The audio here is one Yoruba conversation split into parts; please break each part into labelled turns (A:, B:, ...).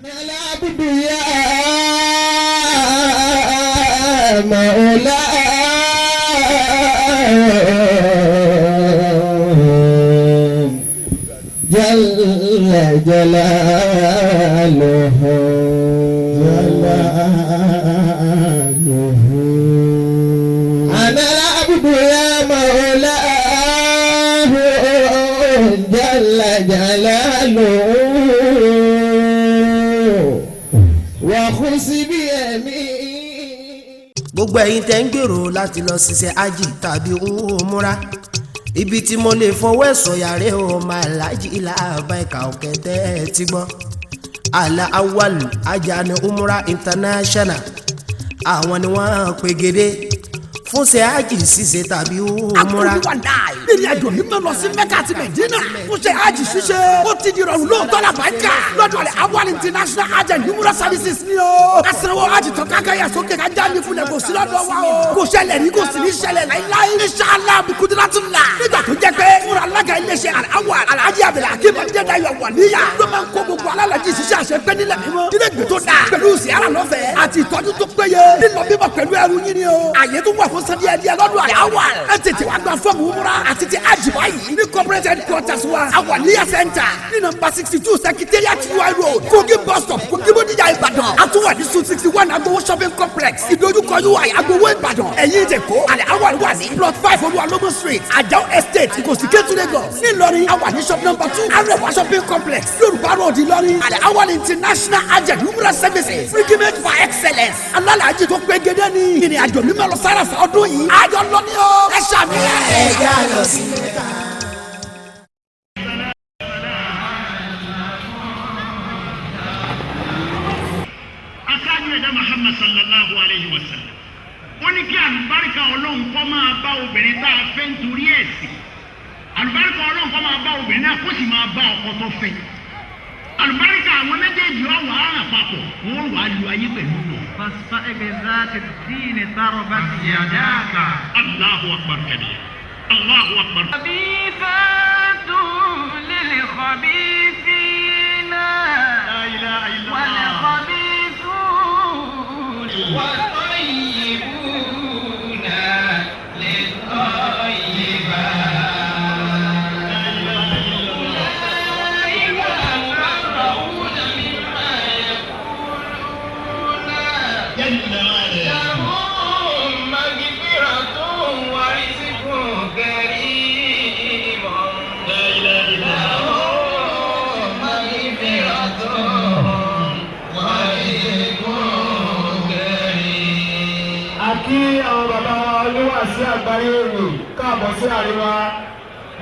A: العبد يا مولاه جل جلاله جلاله أنا العبد يا مولاه جل جلاله وخذ بيمين.
B: Gbogbo ẹ̀yin tẹ́ ń gbèrò láti lọ ṣiṣẹ́ ájì tàbí umura, ibi tí mo lè fọwọ́ ẹ̀ sọ̀yà rẹ̀ o máa lájì ilà àbá ìka òkè tẹ́ ẹ ti gbọ́. Àlà Awalu Ajani Umura International, àwọn ni wọ́n pegedé fún ṣe ájì ṣíṣe tàbí umura.
C: Akuluwala ìrìn àjò mímọ́ lọ sí Mẹ́kà àti Mẹ̀dínà fún ṣe hajj ṣíṣe, ó ti di rọrùn lóòótọ́ la bá ń kà lọ́dọ̀ rẹ̀. Awal International Hajj and Umrah Services ni o. Kasanwó hajj tán, kákàyà sókè, kájà ní kulẹ̀, kò sí lọ́dọ̀ wa o. Kò ṣẹlẹ̀ ní, kò sì ní ṣẹlẹ̀ láíláí, inshallah bikudiratula. Nígbà tó jẹ́ pé fúnra alága iléeṣẹ́ Awal, Alhaji Abdulhakeem Adédayọ̀ Wàlíyà, ló máa ń kó gbogbo alálàájì ṣiṣẹ́ àṣepẹ́ nílẹ̀ mímọ́, ilé ìgbé tó dáa pẹ̀lú sìárà lọ́fẹ̀ẹ́ àti ìtọ́jú tó péye, lílọ bíbọ̀ pẹ̀lú ẹrù yín ni o. Àyè tó wà fún san díẹ̀ díẹ̀ lọ́dọ̀ àlẹ́ Awal. Ẹ tètè wá gba fọ́ọ̀mù umura àti ti hajj báyìí ní corporate headquarters wa, Awaliya Center, ní nọ́mbà 62, Secretariat UI Road, Kogi Bus Stop, Kogi Bodijà, Ìbàdàn. Àtúwà ní Suite 61, Agbowo Shopping Complex, ìdojúkọ UI, Agbowo, Ìbàdàn. Ẹ̀yìn ìjẹ̀kọ́, àlẹ́ Awal wà ní plot 5, Olúwalógún Street, Ajao Estate, Ìkòsí-Kétu, Lagos. Nílọrin, àwa ní shop number 2, Arẹwà Shopping Complex, Yorùbá Road, Ìlọrin. Àlẹ́ Awal International Hajj and Umrah Services, pilgrimage for excellence, alálàájì tó pé gédé ní ìrìn àjò mímọ́ lọ sára fún ọdún yìí. Àjọ lọ ní o, ẹ ṣàmì ẹ.
B: Ẹ já lọ sí Mẹ́kà.
D: Aṣáájú ẹ̀dá Muhammad sallallahu alayhi wa sallam, ó ní kí àlùbáríkà Ọlọ́run kó máa bá obìnrin tá a fẹ́ nítorí ẹ̀sìn, àlùbáríkà Ọlọ́run kó máa bá obìnrin náà, kó sì máa bá ọkọ tó fẹ́. Àlùbáríkà àwọn méjèèjì ọ̀wà àràn papọ̀, wọ́n wàá lu ayé pẹ̀lú lọ.
E: فاصفع بذات الدين تربت يداك.
D: Allahu akbar kabir, Allahu akbar.
E: خبيثات للخبيثين
D: La ilaha illallah.
E: والخبيثون والطيبون للطيبات أولئك مبرؤون مما يقولون لهم مغفرة ورزق كريم. لهم مغفرة ورزق كريم.
F: Àkí àwọn bàbá wa olúwa sí àgbáyé òní, káàbọ̀ sí àríwá.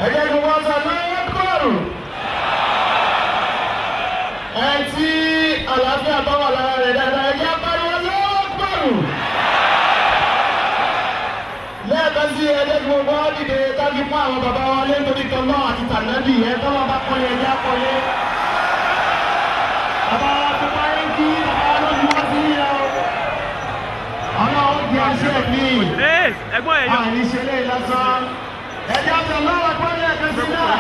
F: Ẹ jẹ́ kí wọ́n sọ lọ́wọ́ ẹ tí àlàáfíà bá wà lára rẹ̀ dáadáa. Ẹ jẹ́ pariwo lọ́wọ́ lẹ́ẹ̀kan sí. Ẹ jẹ́ kí gbogbo wa dìde kájú fún àwọn bàbá wa lé nítorí tọ́lọ́ àti tànàbì. Ẹ tọ́lọ́ bá kọ́lé, ẹ jẹ́ àkọ́lé. Bàbá wa tó bá yẹn kí bàbá wa lójú wá sí yẹn o. Ọlọ́run di àṣẹ mi.
G: Ẹ̀gbọ́n ẹ̀ yọ.
F: Àní ṣe lé lásán. Ẹ jẹ́ àṣẹ lọ́wọ́ gbọ́dọ̀ ẹ̀kan sí náà.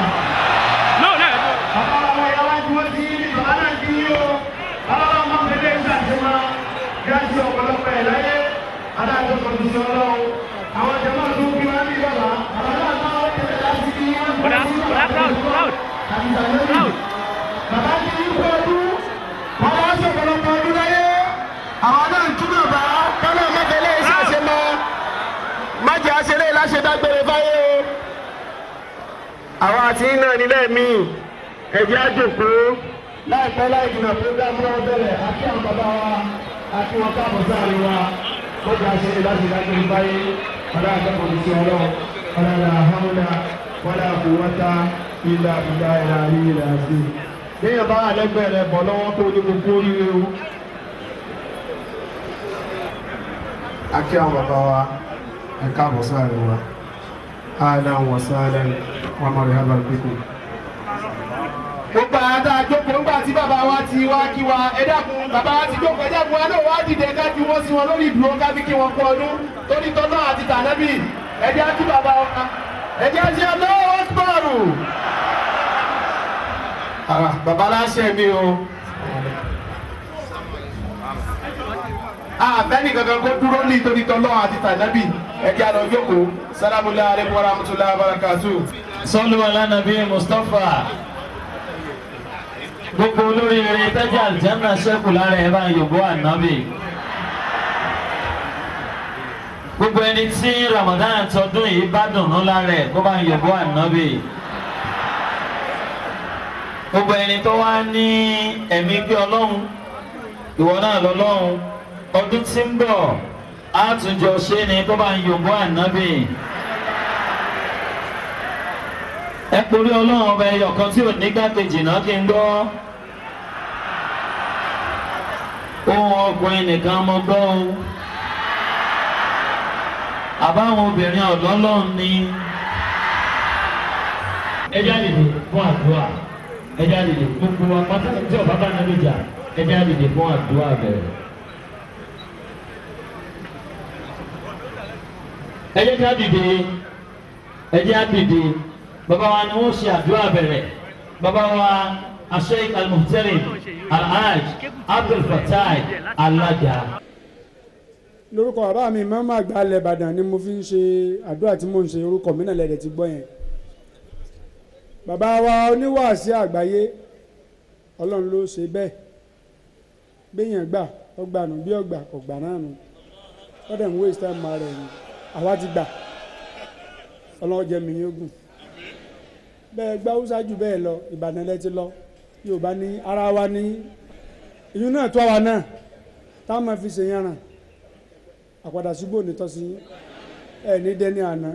G: No, no.
F: Bàbá wa ìyá wa dúró sí bàbá náà kí yí o. Bàbá wa máa ń fi lé ìṣàṣemọ́ gáàsì ọ̀pọ̀lọpọ̀ ẹ̀ láyé adájọ́ kan tuntun ọlọ́run. Àwọn jẹ̀mọ́ tó kí wọ́n ní bàbá. Bàbá náà máa ń tẹ̀lé láti kí wọ́n
G: Bọ̀dá, bọ̀dá, proud, proud.
F: Àti ìtàlẹ́yìn.
G: Proud.
F: Bàbá kí yí kú ọdún. Bàbá wa ṣe ọ̀pọ̀lọpọ̀ ọdún láyé. Àwọn náà ń túbọ̀ bá kọ́lọ́ mọ́tẹ́lẹ́ ìṣàṣemọ́. Má jẹ́ àṣẹlẹ̀ láṣẹ dágbére fáyé o. Àwọn àti iná nílẹ̀ míì, ẹ̀jẹ̀ àjòkó. Láìpẹ́ láì jìnnà, program náà bẹ̀rẹ̀. Àti àwọn bàbá wa àti wọn káàbọ̀ sáàrin wa. Mọ́jà ṣe láti dágbére fáyé. Aláàbẹ̀kọ̀ ní sí ọlọ́run ọlọ́run àhámúdá wala quwwata illa billahi al-aliyyil azim. Léèyàn bá àlẹ́gbẹ̀ẹ́ rẹ̀ bọ̀ lọ́wọ́ kó ní gbogbo oríire o. Akí àwọn bàbá wa, ẹ káàbọ̀ sáàrin wa. Ahlan wa sahlan wa marhaban bikum. Gbogbo àwọn tá a jókòó ńgbà tí bàbá wa ti wá kí wa, ẹ dákun, bàbá wa ti jókòó, ẹ dákun, wa náà wá dìde ká ju wọ́n sí wọn lórí ìdúró, ká fi kí wọn kú ọdún torí tọ́lá àti tànábì. Ẹ jẹ́ á kí bàbá wa, ẹ jẹ́ á ṣe Allahu Akbar. Bàbá aláṣẹ mi o. Àfẹ́ni kankan kó dúró ní ìtorí tọ́lọ́ àti tànábì. Ẹ jẹ́ àlọ́ jókòó. Salamu alaykum wa rahmatulahi wa barakatuh.
H: Sọ́lù alánàbí Mustapha. Gbogbo olóríire tẹ́jà àlùjánnà ṣẹ́kù lára ẹ̀ bá ń yòbó ànábì. Gbogbo ẹni tí Ramadan tọdún yìí bá dùnnú lára ẹ̀ kó bá ń yòbó ànábì. Gbogbo ẹni tó wá ní ẹ̀mí pé Ọlọ́run, ìwọ náà lọ́lọ́run, ọdún tí ń bọ̀ á tún jọ ṣe ni kó bá ń yòbó ànábì. Ẹ porí Ọlọ́run ọba ẹyọ kan tí ò ní gbàkejì náà kí n gbọ́. Ohun ọkùnrin nìkan mo gbọ́ o. Àbáwọn obìnrin ọ̀lọ́lọ́run ni. Ẹ jáde fún àdúrà. Ẹ jáde gbogbo wa pátá tí ọba bá nàbí jà. Ẹ jáde fún àdúrà bẹ̀rẹ̀. Ẹ jẹ́ ká dìde. Ẹ jẹ́ á dìde. Bàbá wa ni wọ́n ṣe àdúrà bẹ̀rẹ̀. Bàbá wa Sheikh Al-Muhtarim Alhaj Abdul Fatai Alága.
I: Lórúkọ bàbá mi mọ́mọ́ àgbà alẹ́ Ìbàdàn ni mo fi ń ṣe àdúrà tí mò ń ṣe, orúkọ mi náà lẹ́dẹ̀ ti gbọ́ yẹn. Bàbá wa oníwàásí àgbáyé, Ọlọ́run ló ṣe bẹ́ẹ̀. Béèyàn gbà ọgbà nù, bí ọgbà ọgbà náà nù, ọdẹ ń waste time ara ẹ̀ ni. Àwa ti gbà, Ọlọ́run jẹ́ mi ní ogun. Bẹ́ẹ̀ gbá Haúsá jù bẹ́ẹ̀ lọ, Ìbàdàn lẹ ti lọ, Yorùbá ní ara wa ní ìyún náà tó àwa náà táwọn máa fi ṣe yànràn. Àpàdà síbò ní tọ́sí ẹ̀ ní dẹ́ni àná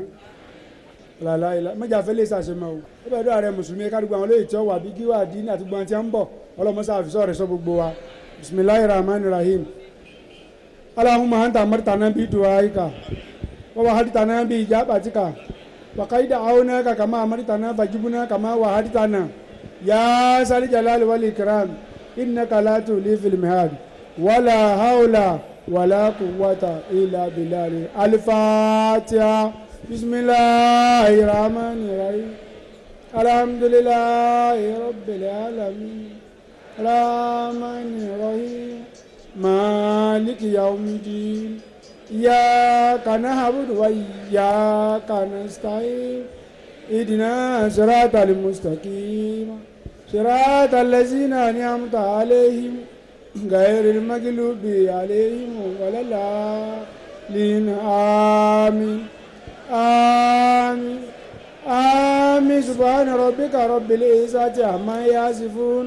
I: làlá ìlà mẹ́jà fẹ́ lè ṣàṣemọ́ o. Ó bẹ̀rẹ̀ ààrẹ mùsùlùmí kádùgbò àwọn olóyè tí ó wà bí gíwà dín àti gbọ́n tí ó ń bọ̀, ọlọ́mọṣà àfisọ́ rẹ̀ sọ gbogbo wa. Bisimilahi rahman rahim. Allahumma anta amartana bi du'aika wa wa'adtana bi ijabatika wa qad da'awnaka kama amartana fajibna kama wa'adtana ya sal jalali wal ikram innaka la tulifil mihad wala hawla wala quwwata illa billahi. Al-Fatiha. Bismillahir rahmanir rahim. Alhamdulillahi rabbil alamin. Rahmanir rahim. Maliki yawmiddin. Iyyaka na'budu wa iyyaka nasta'in. Ihdina siratal mustaqim. Siratal ladzina an'amta alaihim ghayril maghlubi alaihim waladdallin. Amin. Amin. Amin. Subhana rabbika rabbil izzati amma yasifun.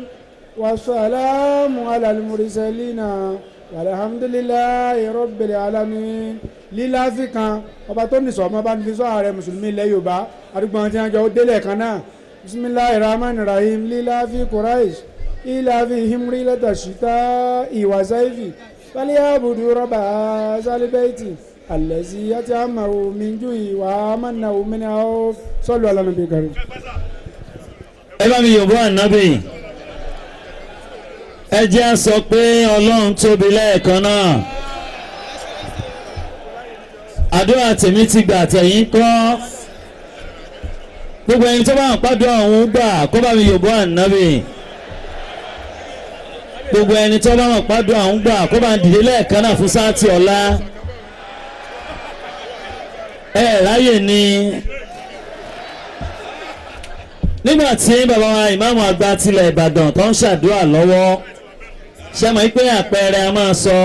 I: Wassalamu alal mursalina walhamdulillahi rabbil alamin. Líláfi kan ọba tó nìsọ ọmọ bá ní fi sọ ààrẹ mùsùlùmí ilẹ̀ Yorùbá àdúgbò àwọn tí wọ́n jọ délẹ̀ kan náà. Bisimilahi rahman rahim. Líláfi Quraish ìlàfi himri lẹ́tà ṣìtá ìwà sáìfì fàlíyàbùdù rọ́bà sálíbẹ́ẹ̀tì àlẹ́sí àti àmàwò minjú ìwà àmànàwò mìíràn sọ́lù alánàbí kẹrin.
H: Ẹ bá mi yòbó ànábì. Ẹ jẹ́ á sọ pé Ọlọ́run tóbi lẹ́ẹ̀kan náà. Àdúrà tèmi ti gbà, tẹ̀yìn kọ́. Gbogbo ẹni tó bá ń pàdé ọ̀hún gbà kó bá mi yòbó ànábì. Gbogbo ẹni tó bá ń pàdé ọ̀hún gbà kó bá ń dìde lẹ́ẹ̀kan náà fún sáàtì ọ̀la. Ẹ ráyè ni. Nígbà tí bàbá wa ìmáàmù àgbà tilẹ̀ Ìbàdàn tó ń ṣàdúrà lọ́wọ́, ṣe mọ̀ pé àpẹẹrẹ a máa sọ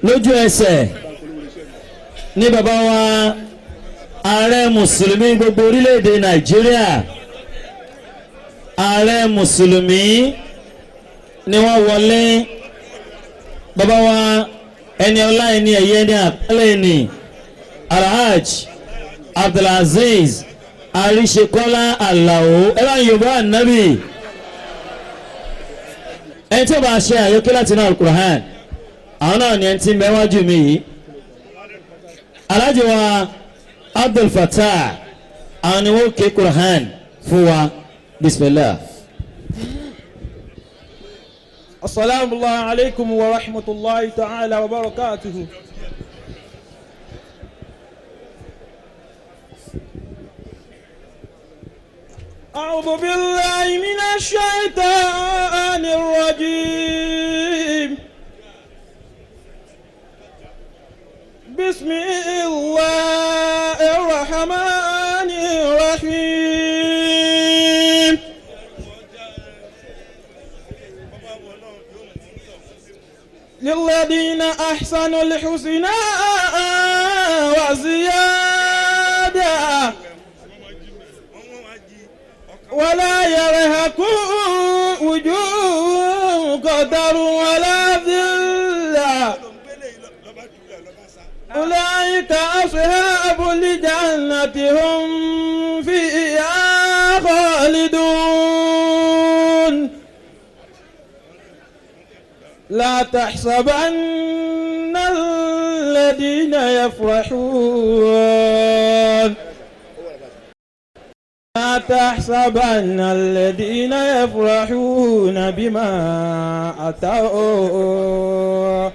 H: lójú ẹsẹ̀ ní bàbá wa ààrẹ mùsùlùmí gbogbo orílẹ̀-èdè Nàìjíríà, ààrẹ mùsùlùmí ni wọ́n wọlé. Bàbá wa ẹni ọlá, ẹni ẹ̀yẹ, ẹni àpẹẹrẹ, ẹni Alhaj Abdulaziz Àríṣekọ́lá Àlàó, ẹ bá ń yorùbá ànábì. Ẹni tí ó bá ṣe àyọkẹ́ láti inú Al-Qur'an, àwọn náà ni ẹni tí ń bẹ wájú mi yìí, Alhaji wa Abdul Fattah, àwọn ni wọ́n ké Qur'an fún wa. Bismillah.
J: Assalamu alaikum wa rahmatullahi ta'ala wa barakatuhu. أعوذ بالله من الشيطان الرجيم. للذين أحسنوا الحسنى وزيادة ولا يرهق وجوههم قدر ولا ذلة أولئك أصحاب الجنة هم فيها خالدون. لا تحسبن الذين يفرحون لا تحسبن الذين يفرحون بما أتوا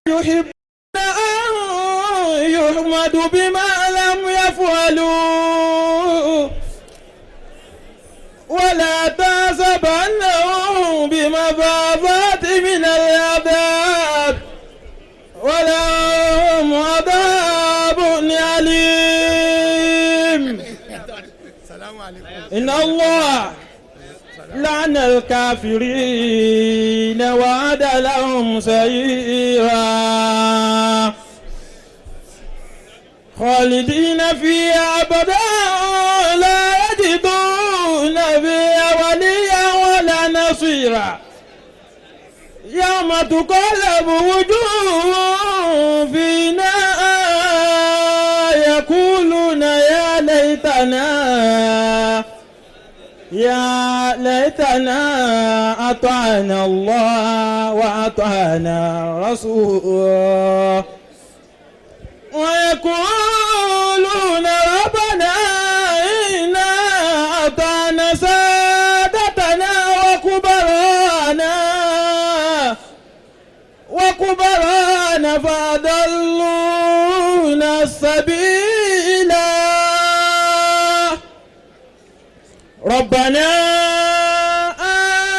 J: يحبون أن يحمدوا بما لم يفعلوا ولا تحسبنهم بمفازات من العذاب ولهم عذاب أليم. إن الله لعن الكافرين وعد لهم سعيرا خالدين فيها أبدا لا يجدون فيها وليا ولا نصيرا. يوم تقلب وجوههم في النار يقولون يا ليتنا يا ليتنا أطعنا الله وأطعنا رسوله ويقولون ربنا إنا أطعنا سادتنا وكبراءنا فأضلونا السبيل. ربنا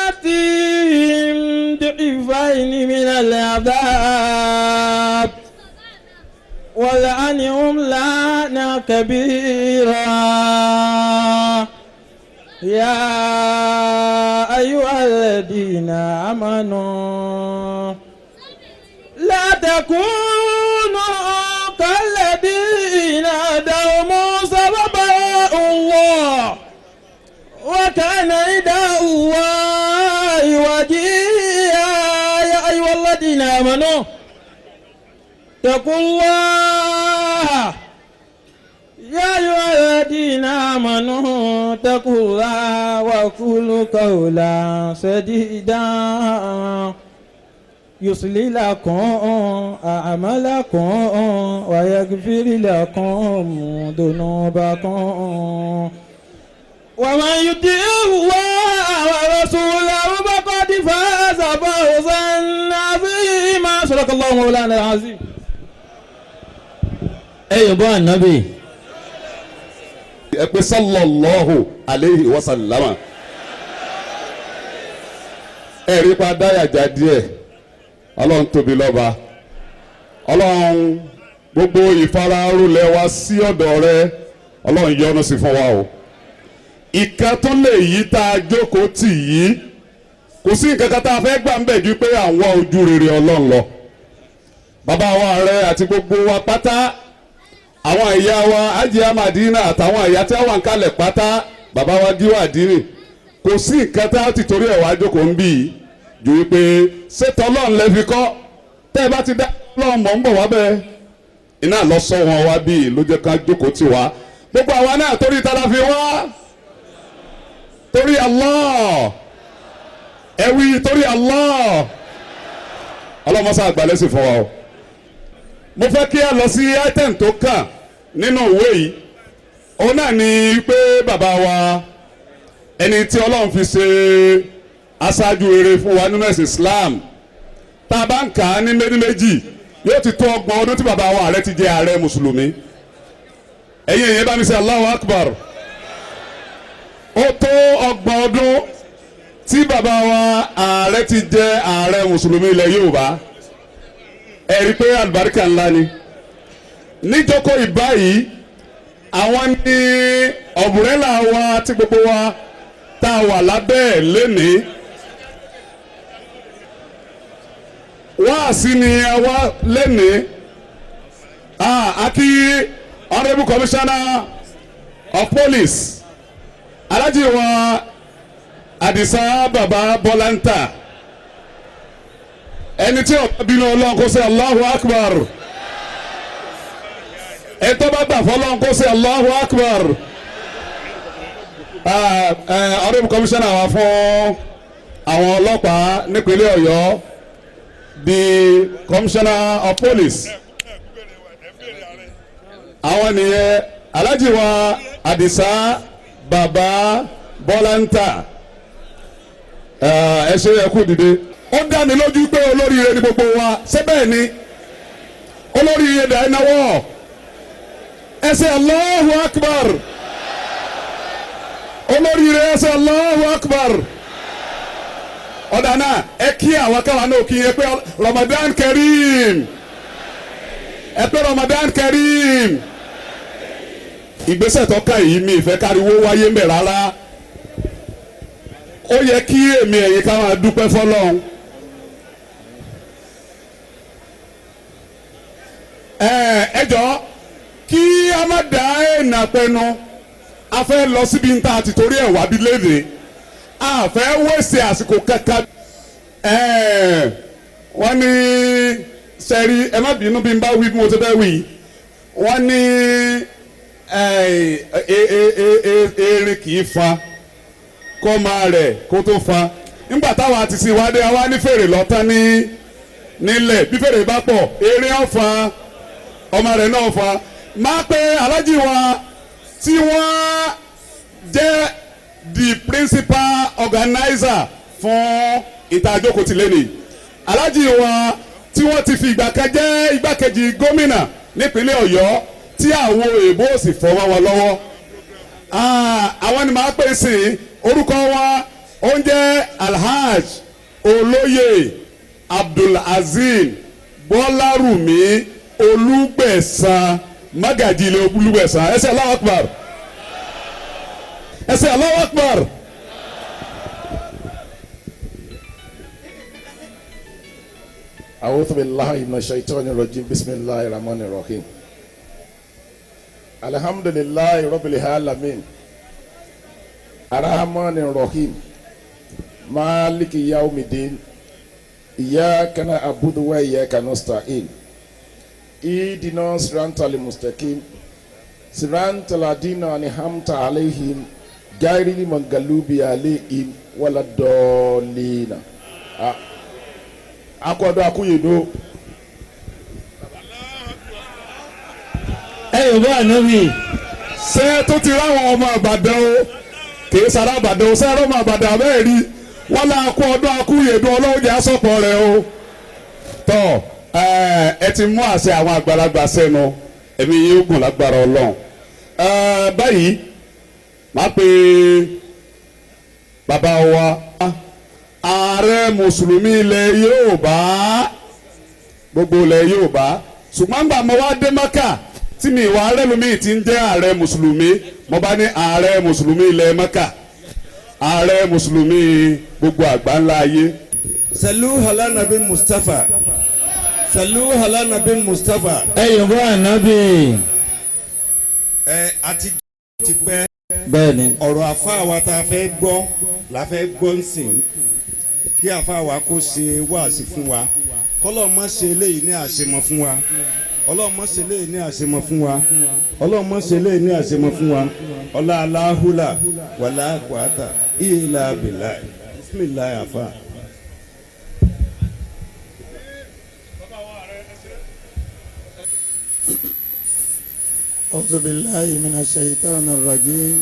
J: آتهم ضعفين من العذاب ولعنهم لعنا كبيرا. يا أيها الذين آمنوا لا تكونوا كالذين آذوا موسى وبرأوا الله وكان عند الله وجيها. يا أيها الذين آمنوا اتقوا الله يا أيها الذين آمنوا اتقوا الله وقولوا قولا سديدا يصلح لكم أعمالكم ويغفر لكم ذنوبكم ومن يطع الله ورسوله فقد فاز فوزا عظيما. صدق الله مولانا العظيم.
H: Ẹ yóò ànábì.
K: Ẹ pé sallallahu alayhi wa sallama. Ẹ rí pa dáyàjá díẹ̀. Ọlọ́run tóbi lọ́ba. Ọlọ́run, gbogbo ìfararúlẹ̀ wa sí ọ̀dọ̀ rẹ, Ọlọ́run yọ́nú sí fún wa o. Ìkan tó lè yí tá a jókòó tì yí, kò sí nǹkan kan tá a fẹ́ gbà ń bẹ̀ ju pé àwọn ojú rere Ọlọ́run lọ. Bàbá wa rẹ àti gbogbo wa pátá, àwọn ìyá wa Hajiya Madina àtàwọn ìyá tí wọ́n wà ń kalẹ̀ pátá, bàbá wa Gíwá Àdínì, kò sí nǹkan tá a ti torí ẹ̀ wá jókòó ń bì í ju wípé ṣètò Ọlọ́run lẹ́ fi kọ́. Tẹ́ ẹ bá ti dá Ọlọ́run mọ̀ ń bọ̀ wá bẹ́ẹ̀, iná lọ sọ wọn wá bíi ló jẹ́ ká jókòó tì wá. Gbogbo àwa náà torí ta la fi wá? Torí Allah. Ẹ wí torí Allah. Ọlọ́mọṣá àgbàlẹ́sìn fún wa o. Mo fẹ́ kí a lọ sí item tó kàn nínú ìwé yìí. Òun náà ni pé bàbá wa, ẹni tí Ọlọ́run fi ṣe aṣáájú rere fún wa nínú ẹ̀sìn Islam, tá a bá ń kà á ní méjì méjì, yóò ti tó 30 ọdún tí bàbá wa ààrẹ ti jẹ ààrẹ mùsùlùmí. Ẹ̀yin èèyàn, bá mi ṣe Allahu Akbar. Ó tó 30 ọdún tí bàbá wa ààrẹ ti jẹ ààrẹ mùsùlùmí ilẹ̀ Yorùbá. Ẹ rí i pé àlùbáríkà ńlá ni níjókòó ìbáyìí. Àwọn ní umbrella wa tí gbogbo wa tá a wà lábẹ́ ẹ̀ lénìí. Wáàsí ni a wá lẹ́nìí. Àti honourable commissioner of police, Alhaji wa Adisa Baba Bọ́láńtà, ẹni tí ó bá bínú Ọlọ́run kó ṣe Allahu Akbar, ẹni tó bá gbà fọlọ́run kó ṣe Allahu Akbar. Honourable commissioner wa fún àwọn ọlọ́pàá nípínlẹ̀ Ọ̀yọ́, the commissioner of police, àwọn nìyẹn, Alhaji wa Adisa Baba Bọ́láńtà. Ẹ ṣe, ẹ kú dìde. Ó dá mi lójú pé olóríire ni gbogbo wa. Ṣé bẹ́ẹ̀ ni? Olóríire dà, ẹ náwó, ẹ ṣe Allahu Akbar. Olóríire, ẹ ṣe Allahu Akbar. Ọ̀dà náà, ẹ kí àwọn káwa náà kí ẹ pé Ramadan Kareem, ẹ pé Ramadan Kareem. Ìgbésẹ̀ tó kàn yìí, mi ìfẹ́ káriwo wáyé mbẹ̀ rárá. Ó yẹ kí èmi ẹ̀yin ká máa dúpẹ́ fọlọ́run. Ẹ jọ, kí a má dá ẹ̀nà pẹnu, a fẹ́ lọ síbi ń ta àti torí ẹ̀ wá bí léde, a fẹ́ wẹ̀sẹ̀ àsìkò kankan. Wọ́n ní sẹ́rí, ẹ má bínú bí n bá wí bí mo ti fẹ́ wí. Wọ́n ní erin kì í fa kọ́ máa rẹ̀ kó tó fa. Nígbà táwa ti sin wádé, àwa ní fèrè lọ́tán ní nílẹ̀. Bí fèrè bá pọ̀, erin á fa, ọmọ rẹ̀ náà fa. Máa pe alájì wa tí wọ́n jẹ́ the principal organizer fún ìta àjókòó ti lẹ́nìí, alájì wa tí wọ́n ti fi ìgbà kan jẹ́ igbákejì gómìnà nípínlẹ̀ Ọ̀yọ́, tí àwọn èèbó sì fọwọ́ wọn lọ́wọ́. Àwọn ni màá pè sí. Orúkọ wa ó ń jẹ́ Alhaj Olóyè Abdulazeem Bọ́lárùmí Olúgbẹ̀san, Mágàjì ilé Olúgbẹ̀san. Ẹ ṣé Allahu Akbar, ẹ ṣé Allahu Akbar.
L: أعوذ بالله من الشيطان الرجيم. بسم الله الرحمن الرحيم. الحمد لله رب العالمين، الرحمن الرحيم، مالك يوم الدين، إياك نعبد وإياك نستعين، اهدنا الصراط المستقيم، صراط الذين أنعمت عليهم، غير المغضوب عليهم ولا الضالين. Akọdọ akúyèdó.
H: Ẹ yóò bá ànábì.
K: Ṣé tó ti ráwọn ọmọ Ìbàdàn o, kì í sara Ìbàdàn o, ṣé ọmọ Ìbàdàn abẹ́rẹ́ rí wọ́n lá akú ọdún akúyèdó, ọlọ́run jẹ́ àsọ̀pọ̀ rẹ̀ o. Tọ́ ẹ ti mú àṣẹ àwọn àgbàlagbà sẹ́nu, ẹ̀mí yín ó gùn lágbára Ọlọ́run. Báyìí, máa pe bàbá wa, ààrẹ mùsùlùmí ilẹ̀ Yorùbá, gbogbo ilẹ̀ Yorùbá, ṣùgbọ́n gbà mo wá dé Mẹ́kà tí mi ìwà arẹ́lómi ti ń jẹ́ ààrẹ mùsùlùmí, mo bá ní ààrẹ mùsùlùmí ilẹ̀ Mẹ́kà, ààrẹ mùsùlùmí gbogbo àgbáńlá ayé.
M: Sallu ala nabi Mustafa. Sallu ala nabi Mustafa.
H: Ẹ yóò bá ànábì.
M: Ẹ àti ti pẹ́.
H: Bẹ́ẹ̀ni.
M: Ọ̀rọ̀ àfáà wa tá a fẹ́ gbọ́ la fẹ́ gbọ́ ń sìn, kí àfáà wa kó ṣe wáàsí fún wa. Kọ́lọ́ má ṣe eléyìí ní àṣemọ fún wa. Ọlọ́run má ṣe eléyìí ní àṣemọ fún wa. Ọlọ́run má ṣe eléyìí ní àṣemọ fún wa. Ọlá aláhùlà wàlá kwata ìlà bìlà bisimilayi àfà.
N: أعوذ بالله من الشيطان الرجيم.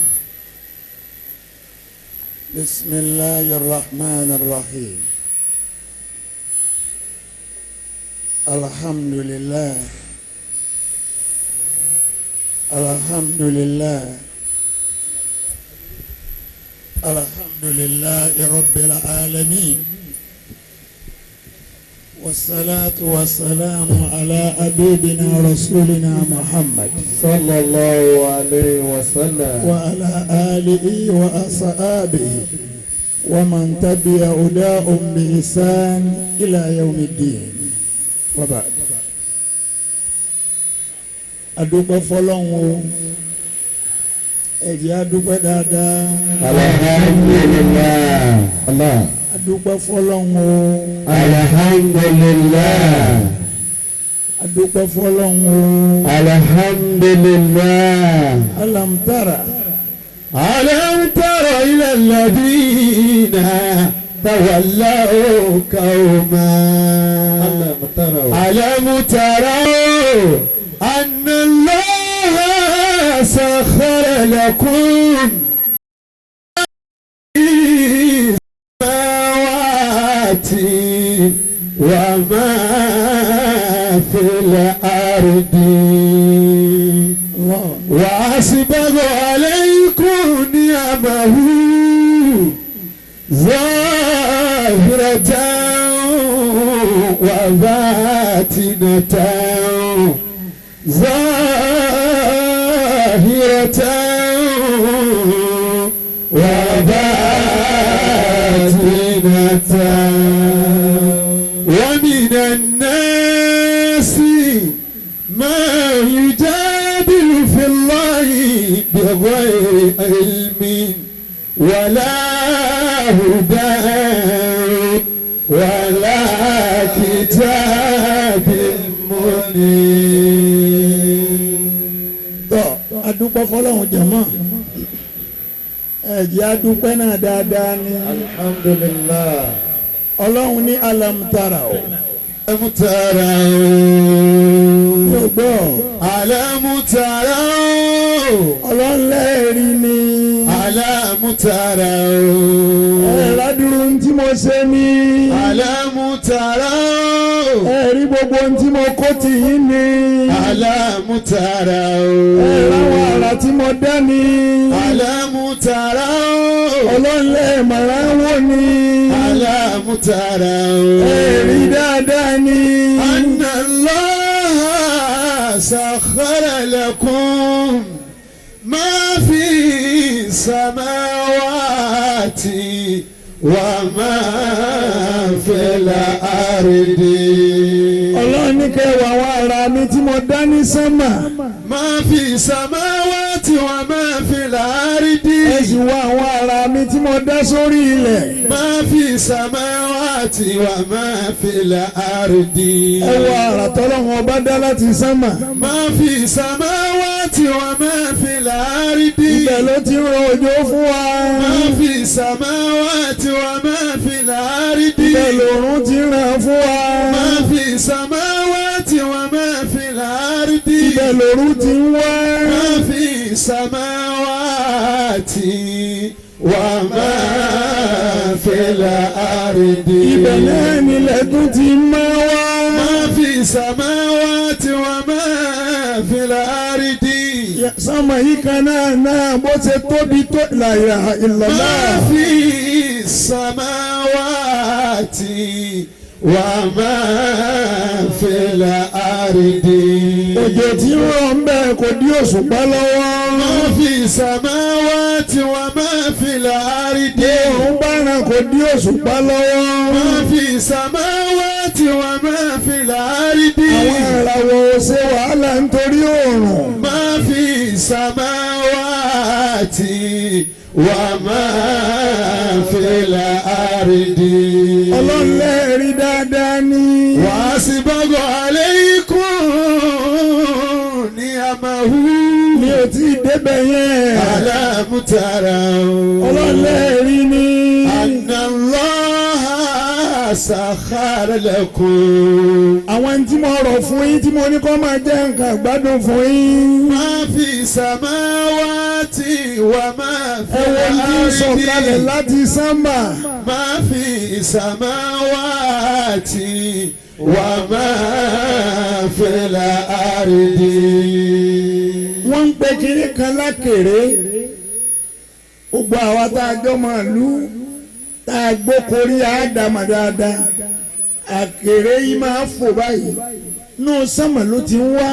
N: بسم الله الرحمن الرحيم. الحمد لله، الحمد لله، الحمد لله رب العالمين، والصلاة والسلام على حبيبنا رسولنا محمد
A: صلى الله عليه وسلم
N: وعلى آله وأصحابه ومن تبع هداهم بإحسان إلى يوم الدين. وبعد. Adúpẹ́ fọ́lọ́run o, ẹ̀jẹ̀ adúpẹ́ dáadáa.
A: Alhamdulillah. Allah.
N: Adúpẹ́ fọ́lọ́run o.
A: Alhamdulillah.
N: Adúpẹ́ fọ́lọ́run o.
A: Alhamdulillah.
N: Alam tara.
A: Alam tara ila alladhina tawallaw qawma. Alam tara anna Allaha sakhkhara lakum samawati wa ma fil ardi wa asbagha alaykum ni'amahu zahiratan wa batinatan zahiratan wa batinatan wa minan nasi ma yujadilu fillahi bighayri ilmin wala hudan wala kitabin munir.
N: Tọ́ adúpẹ́ fọ́lọ́run jẹ̀mọ́, ẹ̀jẹ̀ adúpẹ́ náà dáadáa ni.
A: Alhamdulillah.
N: Ọlọ́run ní alam tara o.
A: Alam tara o.
N: Yóò gbọ́.
A: Alam tara o.
N: Ọlọ́run lẹ́ẹ̀rí ni.
A: Alam tara o.
N: Ẹ̀rọ tí mo ṣe ni.
A: Alam tara o.
N: Ẹ̀rí gbogbo ohun tí mo kó tì yín ni.
A: Alam tara o.
N: Ẹ̀rọ àwọn àrà tí mo dá ni.
A: Alam tara o.
N: Ọlọ́run lẹ́ẹ̀mọ̀ràn wò ni.
A: Alam tara o.
N: Ẹ̀rí dáadáa ni.
A: Anna Allaha sakhkhara lakum ma fi samawati wa ma fil ardi.
N: Ọlọ́run ní kẹ́ wà àwọn ará mi tí mo dá ní sánmà.
A: Ma fi samawati wa ma fil ardi.
N: Ẹ sì wá àwọn ará mi tí mo dá sórí ilẹ̀.
A: Ma fi samawati wa ma fil ardi.
N: Ẹ wọ àrà tọ́lọ́run ọba dá láti sánmà.
A: Ma fi samawati wa ma fil ardi.
N: Ibẹ̀ ló ti ń rọ òjò fún wa.
A: Ma fi samawati wa ma fil ardi.
N: Ibẹ̀ lòrùn ti ràn fún wa.
A: Ma fi samawati wa ma fil ardi.
N: Ibẹ̀ lòrùn ti ń wá.
A: Ma fi samawati wa ma fil ardi.
N: Ibẹ̀ náà nílẹ̀ tún ti máa wá.
A: Ma fi samawati wa ma fil ardi.
N: Sánmà yìí kan náà náà bó ṣe tóbi tó la ilaha illallah.
A: Ma fi samawati wa ma fil ardi.
N: Òjò tí ń rọ̀ ń bẹ̀ kò dí òṣùpá lọ́wọ́.
A: Ma fi samawati wa ma fil ardi.
N: Òun bá ràn kò dí òṣùpá lọ́wọ́.
A: Ma fi samawati wa ma fil ardi.
N: Àwọn ìràwọ̀ ò ṣe wàhálà nítorí oòrùn.
A: Ma fi samawati wa ma fil ardi.
N: Ọlọ́run lẹ́ẹ̀rí dáadáa ni.
A: Wa asbagha alaykum ni'amahu.
N: Mi ò tí ì débẹ̀ yẹn.
A: Alam taraw.
N: Ọlọ́run lẹ́ẹ̀rí ni.
A: Anna Allaha sakhkhara lakum.
N: Àwọn tí mo rọ̀ fún yín tí mo ní kó máa jẹ́ nǹkan ìgbádùn fún yín.
A: Ma fi samawati wa ma
N: Ẹ
A: fil
N: wo ní sọ̀kalẹ̀
A: ardi.
N: láti sánmà.
A: Ma fi samawati wa ma fil ardi.
N: Wọ́n ń pe kinní kan lákèrè. Gbogbo àwa tá a jọ máa lú tá a gbókorí àádámà dáadáa. Àkèré yìí máa fò báyìí. Nú sánmà ló ti ń wá.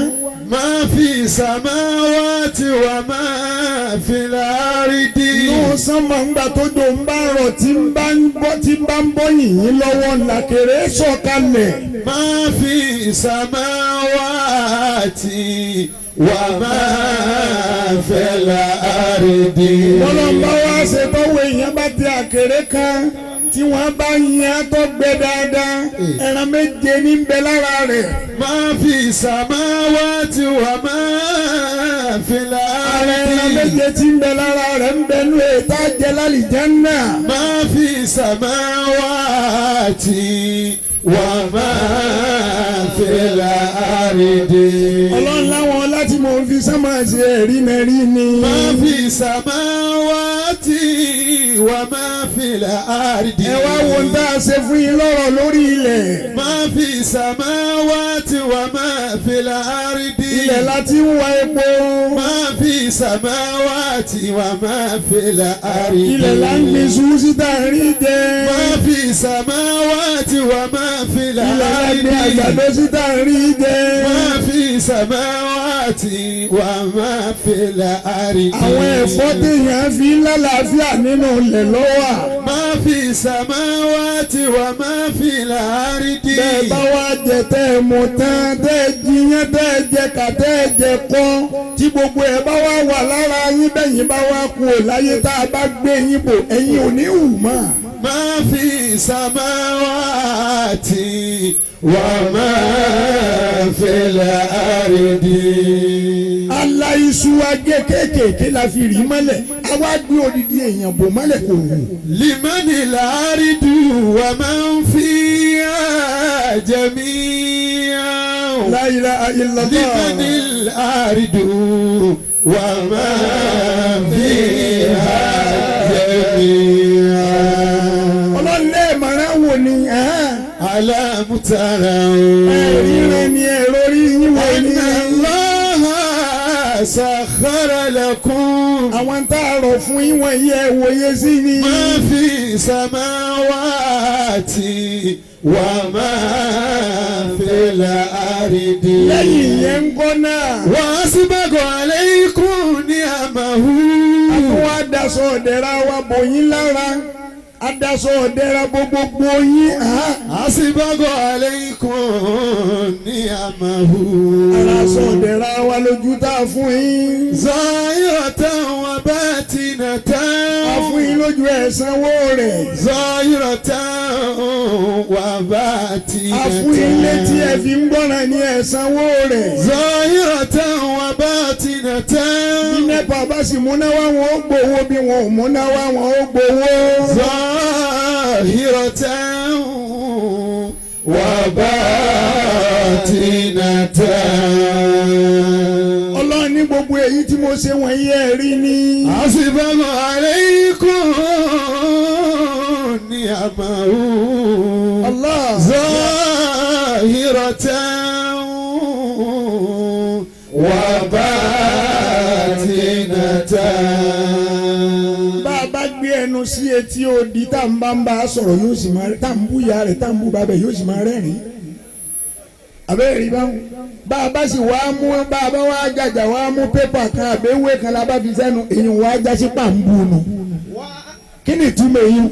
A: ما في السماوات وما في الأرض.
N: Inú sánmà ńgbà tó jò ń bá rọ̀ tí ń bá ń bọ́ tí ń bá ń bọ́ yìnyín lọ́wọ́ làkèrè sọ̀kalẹ̀.
A: ما في السماوات وما في الأرض.
N: Bọ́lọ́mbà wá ṣe tọ́wọ́ èèyàn bá ti àkèrè kan tí wọ́n bá yan tó gbẹ dáadáa ẹran méje ní ń bẹ lára rẹ̀.
A: ما في السماوات وما في
N: Ara ẹran
A: الأرض.
N: méje tí ń bẹ lára rẹ̀ ń bẹ nú ètò àjẹ lálìjánnà.
A: ما في السماوات وما في الأرض.
N: Ọlọ́run láwọn láti mò ń fi sánmà ṣe ẹ̀rí mẹ́rí ni.
A: ما في السماوات وما في الأرض.
N: Ẹ wá wo ń tá a ṣe fún yín lọ́rọ̀ lórí ilẹ̀.
A: ما في السماوات وما في الأرض.
N: Ilẹ̀ láti ń wa epo.
A: ما في السماوات وما في الأرض.
N: Ilẹ̀ là ń gbin iṣu síta rí jẹ.
A: ما في السماوات وما في
N: Ilẹ̀ là ń gbin
A: الأرض.
N: àgbàdo síta rí jẹ.
A: ما في السماوات وما في الأرض.
N: Àwọn ẹ̀fọ́ téèyàn fi ń lálàáfíà nínú ilẹ̀ lọ́wọ́.
A: ما في السماوات وما في الأرض.
N: Bẹ́ẹ̀ bá wá jẹ tẹ́ ẹ mọ̀ tán tẹ́ ẹ jiyán tẹ́ ẹ jẹ kà tẹ́ ẹ jẹ kọ́ tí gbogbo ẹ̀ bá wá wà lára yín bẹ́yìn bá wá kú ò láyé tá a bá gbé yín bò ẹ̀yin ò ní hù mọ́.
A: ما في السماوات وما في الأرض.
N: Ala iṣu agé kéékèèké la fi rí mọ́lẹ̀ àwa gbé odidi èèyàn bò mọ́lẹ̀ kò hù.
A: لمن الأرض ومن فيها جميعا.
N: La ilaha illallah.
A: لمن الأرض ومن فيها جميعا.
N: Ọlọ́run lẹ́ẹ̀mọ̀ràn wò ni.
A: ألم تروا
N: Ẹ̀rí rẹ̀ ni ẹ̀rọ orí yín wò
A: أن
N: ni.
A: الله سخر لكم
N: Àwọn tá a rọ̀ fún yín wọ̀nyí ẹ̀ wòye sí ni.
A: ما في السماوات وما في الأرض.
N: Lẹ́yìn ìyẹn ń kọ́ náà.
A: وأسبغ عليكم نعمه.
N: Àwọn adaṣọ ọ̀dẹ̀ra wa bò yín lára. Adaṣọ ọ̀dẹ̀ra bo gbogbo yín.
A: أسبغ عليكم نعمه.
N: Aṣọ ọ̀dẹ̀ra wa lójú tá a fún yín.
A: ظاهرة وباطنة.
N: A fún yín lójú ẹ̀ sanwó rẹ̀.
A: ظاهرة وباطنة.
N: A fún yín létí ẹ fi ń gbọ́ràn ní ẹ̀ sanwó rẹ̀.
A: ظاهرة وباطنة.
N: Bí NEPA bá sì múná wá wọn ó gbowó bí wọn ò múná wá wọn ó gbowó.
A: ظاهرة وباطنة.
N: Ọlọ́run ní gbogbo èyí tí mo ṣe wọ̀nyí ẹ̀ rí ni.
A: أسبغ عليكم نعمه.
N: Allah.
A: ظاهرة وباطنة.
N: Bá a bá gbé ẹnu sí etí odi tá n bá ń bá a sọ̀rọ̀ yóò sì máa tá n bú ìyá rẹ̀ tá n bú bàbá yóò sì máa rẹ́rìn-ín. Àbẹ́rẹ́ rí báwọn. Bá a bá sì wá mú bá a bá wá jàjà wá mú pépà kan àbẹ́wé kan la bá fi sẹ́nu èyí wá jásí pàǹbù nù. Kí ni ìtumọ̀ èyí?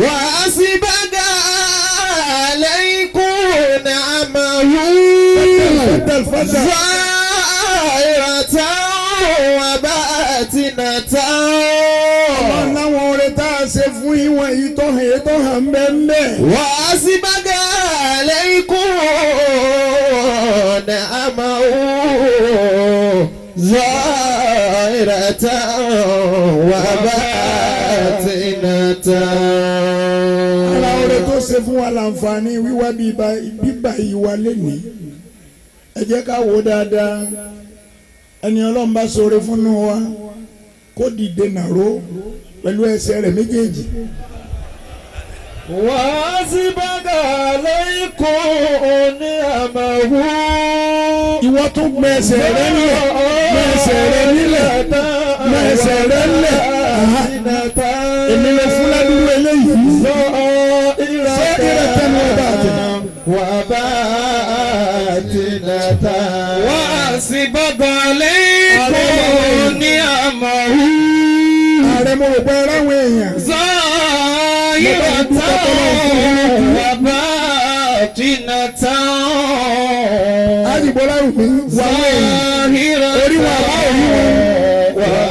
A: وأسبغ عليكم نعمه ظاهرة وباطنة.
N: Ọlọ́run láwọn oore tá a ṣe fún ìwọ̀n èyí tó hàn èyí tó hàn bẹ́ẹ̀ bẹ́ẹ̀.
A: وأسبغ عليكم نعمه ظاهرة وباطنة.
N: Ara oore tó ṣe fún wa láǹfààní wíwá bíbá ìwà lénìí. Ẹ jẹ́ ká wò ó dáadáa. Ẹni Ọlọ́run bá ṣoore fún wa kó dìde nàró pẹ̀lú ẹsẹ̀ rẹ̀ méjèèjì.
J: وأسبغ عليكم نعمه.
N: Ìwọ tún gbé ẹsẹ̀ rẹ nílẹ̀ gbé ẹsẹ̀ rẹ nílẹ̀ gbé ẹsẹ̀ rẹ nílẹ̀. Èmi lè fún ládùúgbò eléyìí. Sọ ìrẹtẹnu ọba àti.
A: وباطنة.
J: وباطنة وأسبغ عليكم نعمه
N: Ààrẹ, mo rò pé ẹ ráwọn èèyàn.
J: ظاهرة وباطنة.
N: Ájìbọ́lá rù mí wọ àwọn èèyàn. Orí wọn àbá òrí wọn.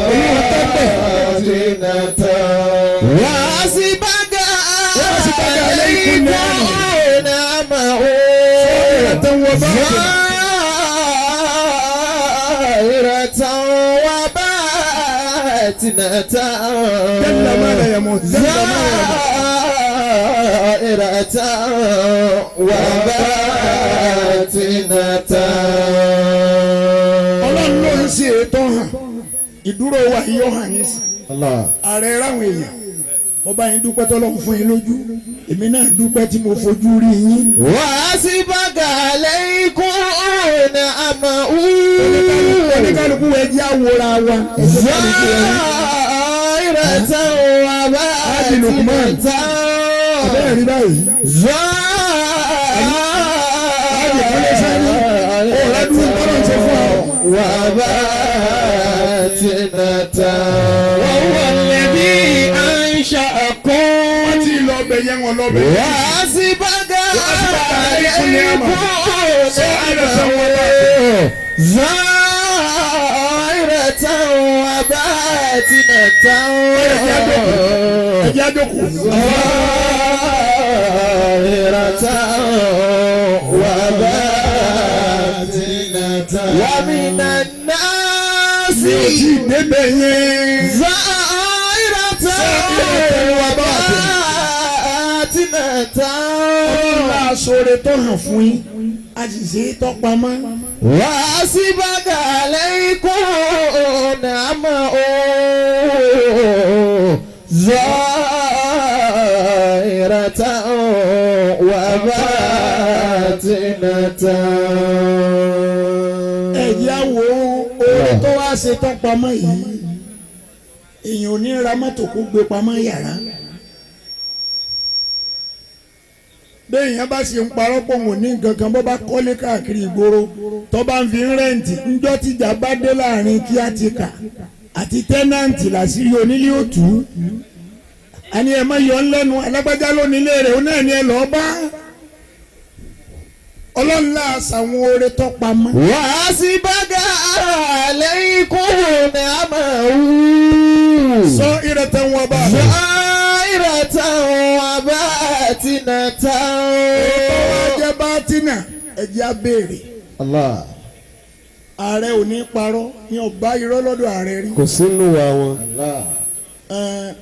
N: Orí wọn tẹ́pẹ̀.
J: وأسبغ
N: وأسبغ عليكم
J: نعمه
N: ظاهرة وباطنة.
J: ظاهرة وباطنة.
N: جل ما لا يموت، جل ما لا يموت.
J: ظاهرة وباطنة.
N: Ọlọ́run ló ń ṣe ètò hàn. Ìdúró wa yìí ó hàn yín sí. Ààrẹ, ráwọn èèyàn. Mo bá yín dúpẹ́ tọ́lọ́run fún yín lójú. Èmi náà dúpẹ́ tí mo fojú rí yín.
J: وأسبغ عليكم نعمه.
N: Oníkálukú ẹ jẹ́ àwòrán wa.
J: ظاهرة
N: Ájì Lukman.
J: وباطنة.
N: Àbẹ́rẹ́ rí báyìí. Ájì Kúnlé Sani. Ó dúró tọ́lọ̀ ń ṣe fún ọ.
J: وباطنة. وهو الذي أنشأكم.
N: Wọ́n ti lọ bẹ̀ yẹn, wọn lọ bẹ̀ yẹn.
J: وأسبغ
N: عليكم نعمه.
J: عليكم نعمه ظاهرة وباطنة.
N: Ẹ jẹ́ àjókòó.
J: ظاهرة وباطنة. ومن الناس
N: Mi ò tí ì débẹ̀ yẹn.
J: ظاهرة وباطنة.
N: Ọlọ́run máa ṣoore tó hàn fún yín. A sì ṣe é tọ́pamọ́.
J: وأسبغ عليكم نعمه ظاهرة وباطنة.
N: Ẹ jẹ́ á wo oore tó wá ṣe tọ́pamọ́ yìí. Èèyàn ò ní ra mọ́tò kó gbé pamọ́ yàrá. Béèyàn bá sì ń parọ́ pọ̀ wọ́n ní nǹkan kan, bó bá kọ́lé káàkiri ìgboro, tó bá ń fi rent, ńjọ́ tíjà bá dé láàrin kíátíkà àti tenant, làṣírí onílé òtú. Àní ẹ̀ má yọ ń lẹ́nu, alágbájá lónílé rẹ̀, ó náà ní ẹ lọ́ọ́ bá. Ọlọ́run láàṣà àwọn oore tó pamọ́.
J: وأسبغ عليكم نعمه
N: Sọ ìrẹtẹ̀ wọn bá a.
J: ظاهرة وباطنة.
N: Tó wá jẹ́ bátínà, ẹ̀jẹ̀ á béèrè.
A: Allah.
N: Ààrẹ ò ní parọ́ ní ọba irọ́ lọ́dọ̀ ààrẹ rí.
A: Kò sínú wa wọn.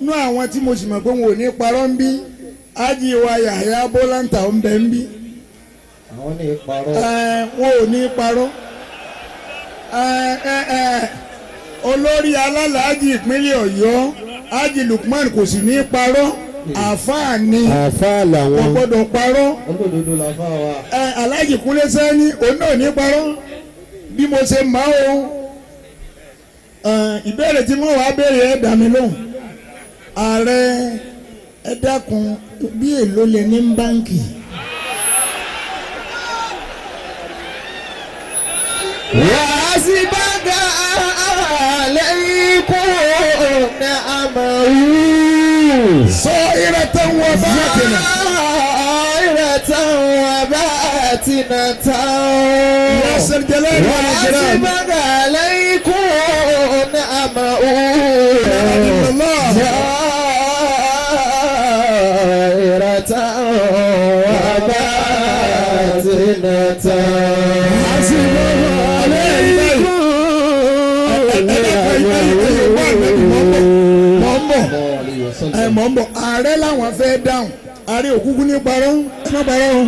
N: Nú àwọn tí mo sì mọ̀ pé wọn ò ní parọ́ ń bí, ájì wa Yàyà Bọ́láńtà ń bẹ ń bí.
J: Àwọn ní parọ́.
N: Wọn ò ní parọ́. Olórí alálàájì ìpínlẹ̀ Ọ̀yọ́, Ájì Lukman, kò sì ní parọ́. Àáfàá ni.
A: Àáfàá làwọn.
N: Kò gbọ́dọ̀ parọ́.
J: Olódodo la fà wá.
N: Aláàjì Kúnlé Sẹ́ni, òun náà ní parọ́ bí mo ṣe máa o. Ìbéèrè tí wọ́n wàá béèrè, ẹ dá mi lóhùn. Ààrẹ, ẹ dákun, bí èlò lè ní báǹkì?
J: وأسبغ عليكم نعمه
N: صائرة وباطنة.
J: ظاهرة وباطنة.
N: يا ذا الجلال والإكرام.
J: وأسبغ عليكم نعمه
N: الله.
J: ظاهرة وباطنة.
N: عليكم. Mọ̀ ń bọ̀, ẹ mọ̀ ń bọ̀. Ààrẹ làwọn fẹ́ dáhùn. Ààrẹ òkúkú ní parọ́, ẹ má parọ́ o.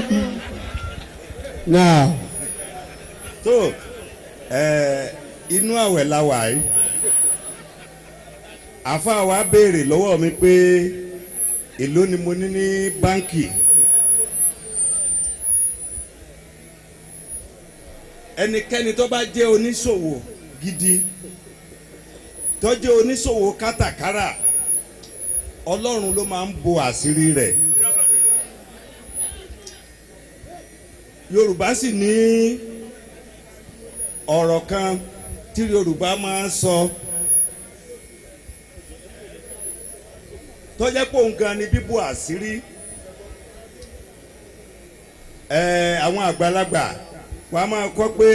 A: Náà.
M: Tó ẹ, inú àwẹ̀ la wà yìí. Àfa wa béèrè lọ́wọ́ mi pé èló ni mo ní ní báńkì. Ẹnikẹ́ni tó bá jẹ́ oníṣòwò gidi, tó jẹ́ oníṣòwò kátàkárà, Ọlọ́run ló máa ń bo àṣírí rẹ̀. Yorùbá sì ní Ọ̀rọ̀ kan tí Yorùbá máa ń sọ tó jẹ́ pé òun gan ni bíbò àṣírí. Àwọn àgbàlagbà wàá máa kọ́ pé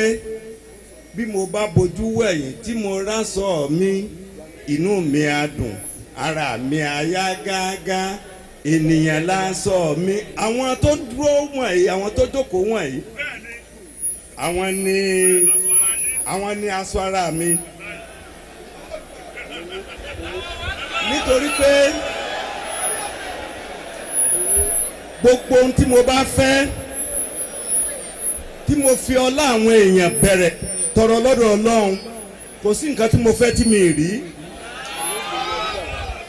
M: bí mo bá bojú wẹ̀yìn tí mo rásọ mi, inú mi á dùn, ara mi á yá gágá, ènìyàn lásọ mi. Àwọn tó dúró wọ̀nyí, àwọn tó jókòó wọ̀nyí, àwọn ni aṣọ ara mi, nítorí pé gbogbo ohun tí mo bá fẹ́, tí mo fi ọlá àwọn èèyàn bẹ̀rẹ̀ tọrọ lọ́dọ̀ Ọlọ́run, kò sí nǹkan tí mo fẹ́ tí mi rí,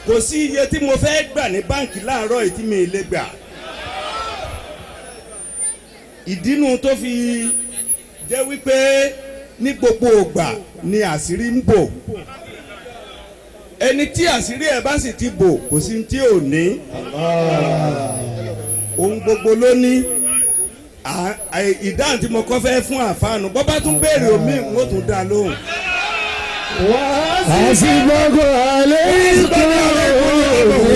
M: kò sí iye tí mo fẹ́ gbà ní báǹkì láàárọ̀ yìí tí mi lè gbà. Ìdínú tó fi jẹ́ wípé ní gbogbo ògbà ni àṣírí ń bò. Ẹni tí àṣírí ẹ̀ bá sì ti bò, kò sí tí ò ní, ohun gbogbo ló ní. Ìdáhùn tí mo kọ́ fẹ́ fún àfáànù, bọ́ bá tún béèrè omi, n ó tún dá lóhùn.
A: أسبغ عليكم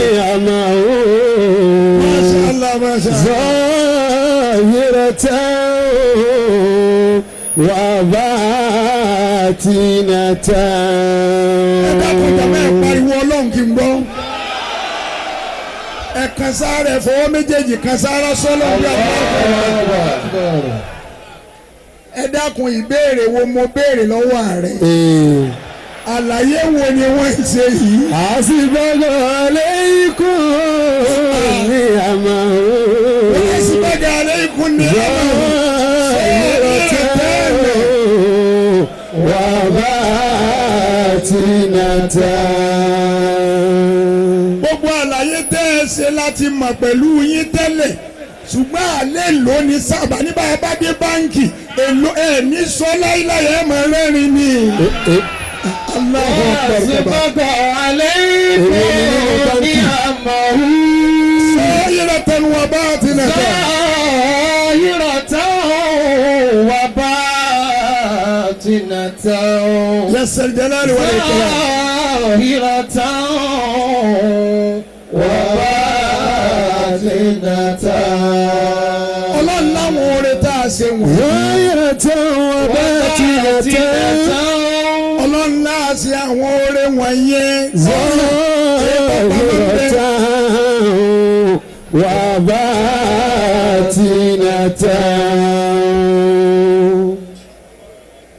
A: نعمه ظاهرة وباطنة.
N: Ẹ dákun jàmbá, ẹ pariwo Ọlọ́run kí n gbọ́. Ẹ kan sára, ẹ fọwọ́ méjèèjì kan sára sọ́lọ́ bí àwọn. Ẹ dákun, ìbéèrè wo mo béèrè lọ́wọ́ ààrẹ? Àlàyé wo ni wọ́n ń ṣe yìí?
A: أسبغ عليكم نعمه
N: أسبغ عليكم نعمه
A: ظاهرة وباطنة.
N: Gbogbo àlàyé tẹ́ ẹ ṣe láti mọ̀ pẹ̀lú yín tẹ́lẹ̀, ṣùgbọ́n àlẹ́ ló ní sábà nígbà bá dé báǹkì èlò ẹ̀ ní sọ láíláí, ẹ̀ mọ̀ rẹ́rìn ni. Allahu Akbar.
J: أسبغ عليكم نعمه
N: ظاهرة وباطنة.
J: ظاهرة وباطنة.
N: يا ذا الجلال والإكرام.
J: ظاهرة وباطنة.
N: Ọlọ́run láwọn oore tá a ṣe wọ̀nyí.
A: ظاهرة وباطنة.
N: Ọlọ́run láà ṣe àwọn oore wọ̀nyẹn.
A: ظاهرة وباطنة.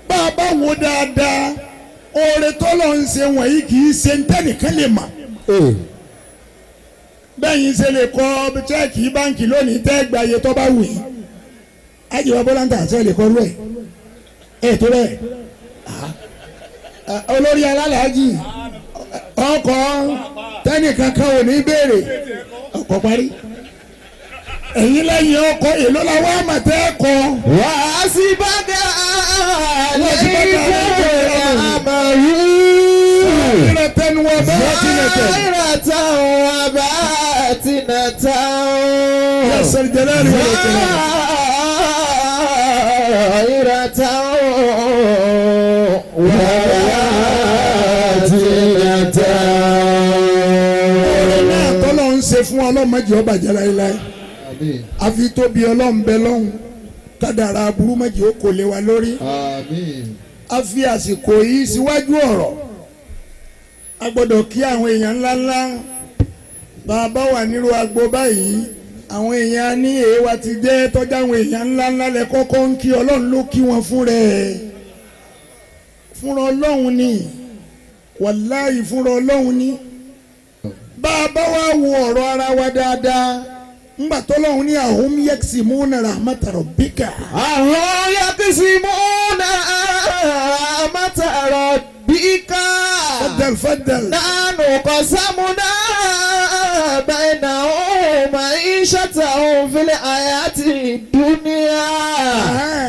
N: Bá a bá wo dáadáa, oore tọ́lọ̀ ń ṣe wọ̀nyí kì í ṣe ntẹ́nìkan lè mà. Bẹ́ẹ̀ ṣe lè kọ cheque báǹkì lónìí tẹ́ gba iye tó bá wù yín. Àjẹwà bọ́lá ń tà sẹ́ lè kọ́ rú ẹ̀ ẹ̀ tó bẹ́ẹ̀. Olórí alálàájì ọkọ̀ tẹ́nìkan kan ò ní béèrè ọkọ̀ parí. Ẹ̀yin lẹ́yìn ọkọ̀ èló la wá mà tẹ́ kọ.
J: وأسبغ عليكم نعمه
N: ظاهرة وباطنة.
J: ظاهرة وباطنة.
N: يا ذا الجلال والإكرام.
J: ظاهرة وباطنة.
N: Oore náà tọ́lọ́ ń ṣe fún ọlọ́mọdé ọba jẹ́ láéláé. Àfi tóbi Ọlọ́run bẹ lọ́hùn, kádàrá aburú méjì ó kò lé wa lórí. A fi àsìkò yìí síwájú ọ̀rọ̀, a gbọ́dọ̀ kí àwọn èèyàn ńláńlá. Bàbá wà nírú agbo báyìí, àwọn èèyàn ní èèwà ti jẹ́ tọ́jú àwọn èèyàn ńláńlá lẹ kọ́kọ́ ń kí. Ọlọ́run ló kí wọn fún rẹ̀, fúnra Ọlọ́run ni, wàláyì, fúnra Ọlọ́run ni. Bá a bá wá wo ọ̀rọ̀ ara wa dáadáa, ńgbà tọ́lọ́run ní أهم يقسمون رحمة ربك.
J: أهم يقسمون رحمة ربك.
N: تفضل تفضل.
J: نحن قسمنا بينهم معيشتهم في الحياة الدنيا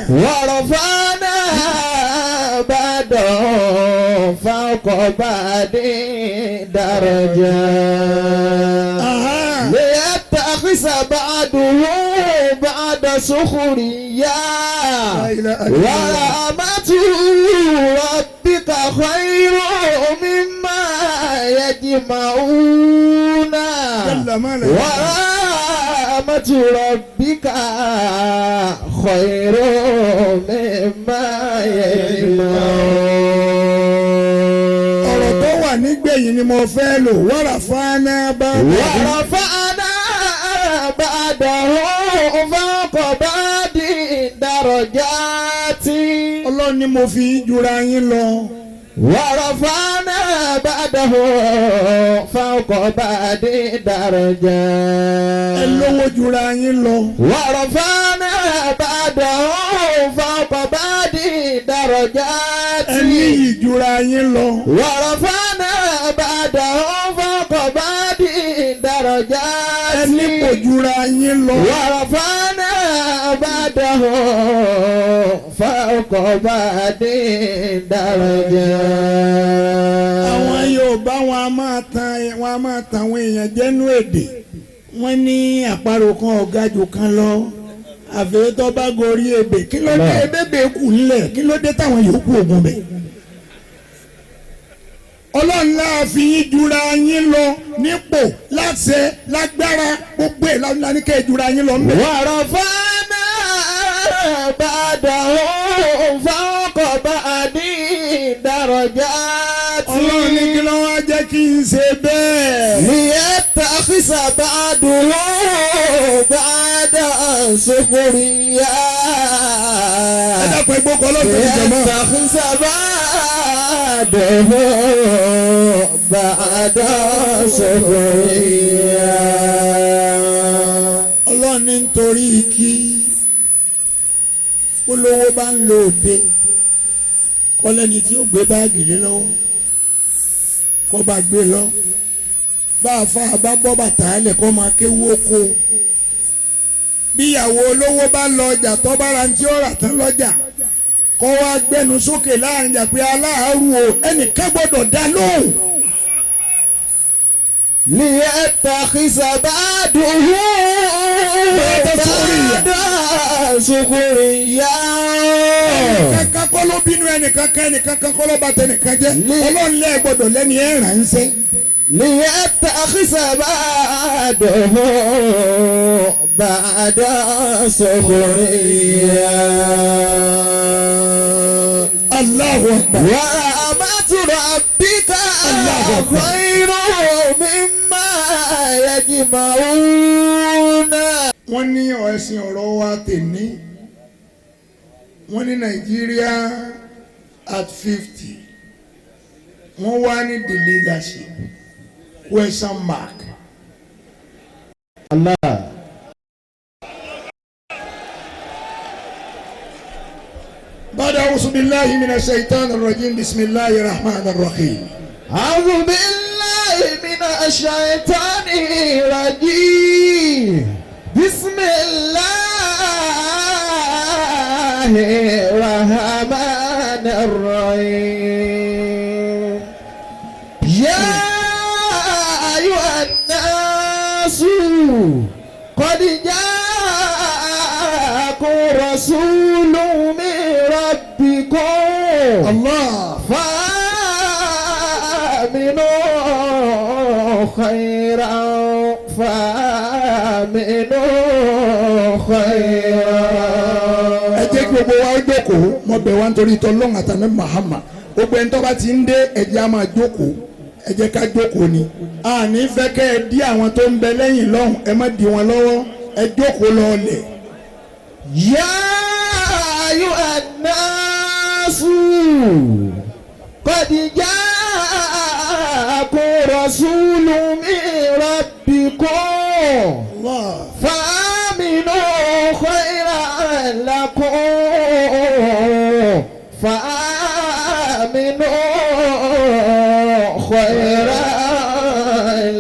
J: ورفعنا بعضهم فوق بعض درجات ليتخذ بعضهم بعضا سخريا ورحمة
N: Lamana.
J: ورحمة ربك خير مما يجمعون.
N: Ọ̀rọ̀ tó wà nígbẹ̀yìn ni mo fẹ́ lò wọ́rà fáná bá.
J: ورفعنا بعضهم فوق بعض درجات.
N: Ọlọ́run ni mo fi jura yín lọ.
J: ورفعنا بعضهم فوق بعض درجات.
N: Ẹ lówó jura yín lọ.
J: ورفعنا بعضهم فوق بعض درجات.
N: Ẹ níyì jura yín lọ.
J: ورفعنا بعضهم فوق بعض درجات.
N: Ẹ nípò jura yín lọ.
J: ورفعنا بعضهم فوق بعض درجات.
N: Àwọn Yorùbá wọn a máa tan wọn a máa tan àwọn èèyàn jẹ́nu èdè. Wọ́n ní àparò kan ọ̀gá jù kan lọ. Àfẹ́yẹ́ tó bá gorí ebè kí ló dé ebébè kù ńlẹ̀ kí ló dé táwọn yòókù ògùn bẹ̀. Ọlọ́run náà fi yín jura yín lọ nípò láṣẹ lágbára gbogbo ẹ̀ lọ́nà ní kẹ́ ẹ̀ jura yín lọ ńbẹ̀.
J: ورفعنا بعضهم فوق بعض درجات.
N: Ọlọ́run ní kí ló wá jẹ́ kí n ṣe bẹ́ẹ̀.
J: ليتخذ بعضهم بعضا سخريا.
N: Ẹ dákun ẹgbẹ́ ọkọ̀ ọlọ́run tó ti jẹ̀ mọ́.
J: ليتخذ بعضهم بعضا سخريا.
N: Ọlọ́run ní nítorí kí olówó bá ń lo òde kọ́lẹ́ni tí ó gbé báàgì lé lọ́wọ́ kó bá gbé lọ bá a fa bá bọ́ bàtà lẹ̀ kó máa kéwú oko bíyàwó olówó bá lọ ọjà tó bá ra ní tí ó rà tán lọ́jà kó wá gbẹnu sókè láàrin jà pé aláàárù o ẹnìkan gbọ́dọ̀ dá lóhùn.
J: ليتخذ بعضهم بعضا سخريا.
N: Ẹnìkan kọ́ ló bínú ẹnìkan kan ẹnìkan kan kọ́ ló bà tẹnìkan jẹ́ Ọlọ́run lẹ́ẹ̀ gbọ́dọ̀ lẹ́ni ẹ̀ ránṣẹ́.
J: ليتخذ بعضهم بعضا سخريا.
N: Allahu Akbar.
J: ورحمة ربك خير مما يجمعون.
N: Wọ́n ní ẹ̀sìn ọ̀rọ̀ wa tèmi wọ́n ní Nàìjíríà at 50 wọ́n wá ní the leadership question mark.
J: Allah.
N: بعد أعوذ بالله من الشيطان الرجيم بسم الله الرحمن الرحيم.
J: أعوذ بالله من الشيطان الرجيم بسم الله الرحمن الرحيم يا أيها الناس قد جاءكم رسول من ربكم
N: الله
J: فآمنوا خيرا فآمنوا خيرا.
N: Ẹ jẹ́ kí gbogbo wa jókòó mo bẹ̀ wá nítorí tọ́lọ́run àtàná Muhammad gbogbo ẹni tó bá ti ń dé ẹ jẹ́ á máa jókòó ẹ jẹ́ ká jókòó ni a ní fẹ́ kẹ́ ẹ dí àwọn tó ń bẹ lẹ́yìn lọ́hùn ẹ má dí wọn lọ́wọ́ ẹ jókòó lọ́ọ̀lẹ̀.
J: يا أيها الناس قد جاءكم رسول من ربكم فآمنوا خيرا لكم فآمنوا خيرا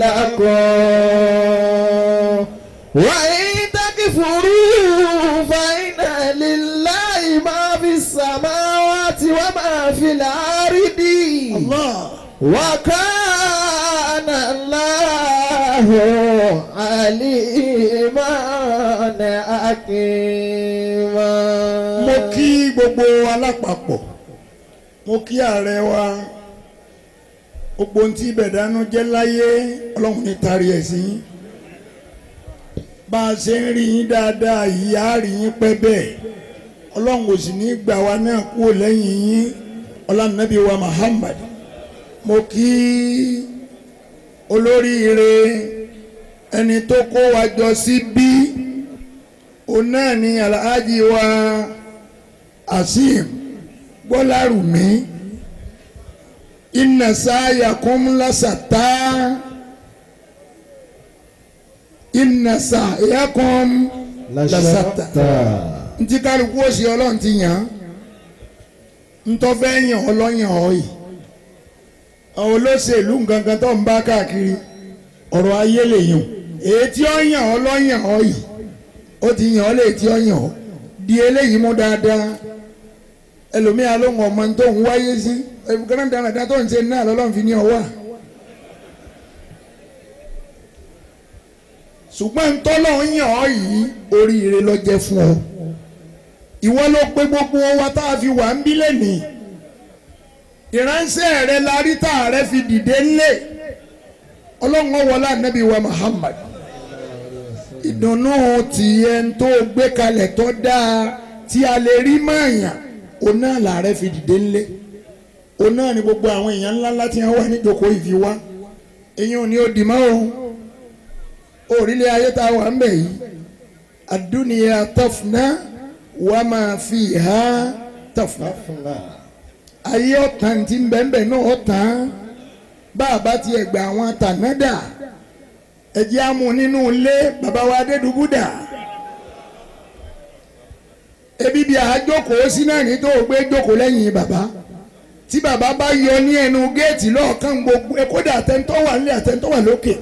J: لكم وإن تكفروا فإن لله ما في السماوات وما في الأرض وكان الله عليما حكيما.
N: Mo kí gbogbo alápapọ̀ mo kí ààrẹ wa gbogbo ohun tí ìbẹ̀dánú jẹ́ láyé Ọlọ́run ní tari ẹ̀ sí yín. Bá a ṣe ń rí yín dáadáa yìí, á rí yín pẹ́ bẹ́ẹ̀. Ọlọ́run ò sì ní gbà wá náà kúrò lẹ́yìn yín. Ọlànàbí wa Muhammad. Mo kí olóríire ẹni tó kó wa jọ sí bí, òun náà ni Alhaji wa Azeem Gbọ́lárùmí. Inna sa'yakum lasata, inna sa'yakum lasata. Ntí kálukú ó ṣe, Ọlọ́run ti yàn án. Ntọ́fẹ́ yàn ọlọ́yàn ọ̀ yìí, àwọn olóṣèlú nǹkankan tó ń bá káàkiri, ọ̀rọ̀ ayé lè yàn. Èyí tí ó yàn ọlọ́yàn ọ̀ yìí, ó ti yàn ọ́ lè tí ó yàn ọ́ di eléyìí mú dáadáa. Ẹlòmíà ló ń ọmọ tó ń wáyé sí ẹ̀fúkẹ́rẹ́ dáradára tó ń ṣe náà lọ́lọ́run fi ní ọwọ́ à. Ṣùgbọ́n ntọ́lọ́ ń yàn ọ́ yìí, oríire ló jẹ́ fún ọ. Ìwọ ló pé gbogbo wa tá a fi wà ń bí lẹ́nìí. Ìránṣẹ́ rẹ la rí tá a rẹ fi dìde ńlẹ̀. Ọlọ́run ọwọ́lá Ànábì wa Muhammad. Ìdùnnú tìyẹ tó gbé kalẹ̀ tó dáa tí a lè rí mọ̀ọ́yàn, òun náà làárẹ fi dìde ńlẹ̀. Òun náà ni gbogbo àwọn èèyàn ńlá ńlá tí wọ́n wà níjókòó ìfi wá. Eyín ò ní ó dì mọ́ o. Orílẹ̀ ayé tá a wà ń bẹ̀ yìí, àdúnìyà tafna wa ma fiha tafna. Ayé ọ̀tàn tí ń bẹ́ẹ̀ náà ọ̀tàn. Bá a bá tiẹ̀ gba àwọn tànádà, ẹ̀jẹ̀ á mú nínú ilé bàbá wa Adédùbúdà. Ebi bí a jókòó sí náà ní tó gbé jókòó lẹ́yìn bàbá. Tí bàbá bá yọ ní ẹnu géètì lọ́ọ̀kan, gbogbo kódà àtẹ̀ntọ́ wà nílẹ̀, àtẹ̀ntọ́ wà lókè,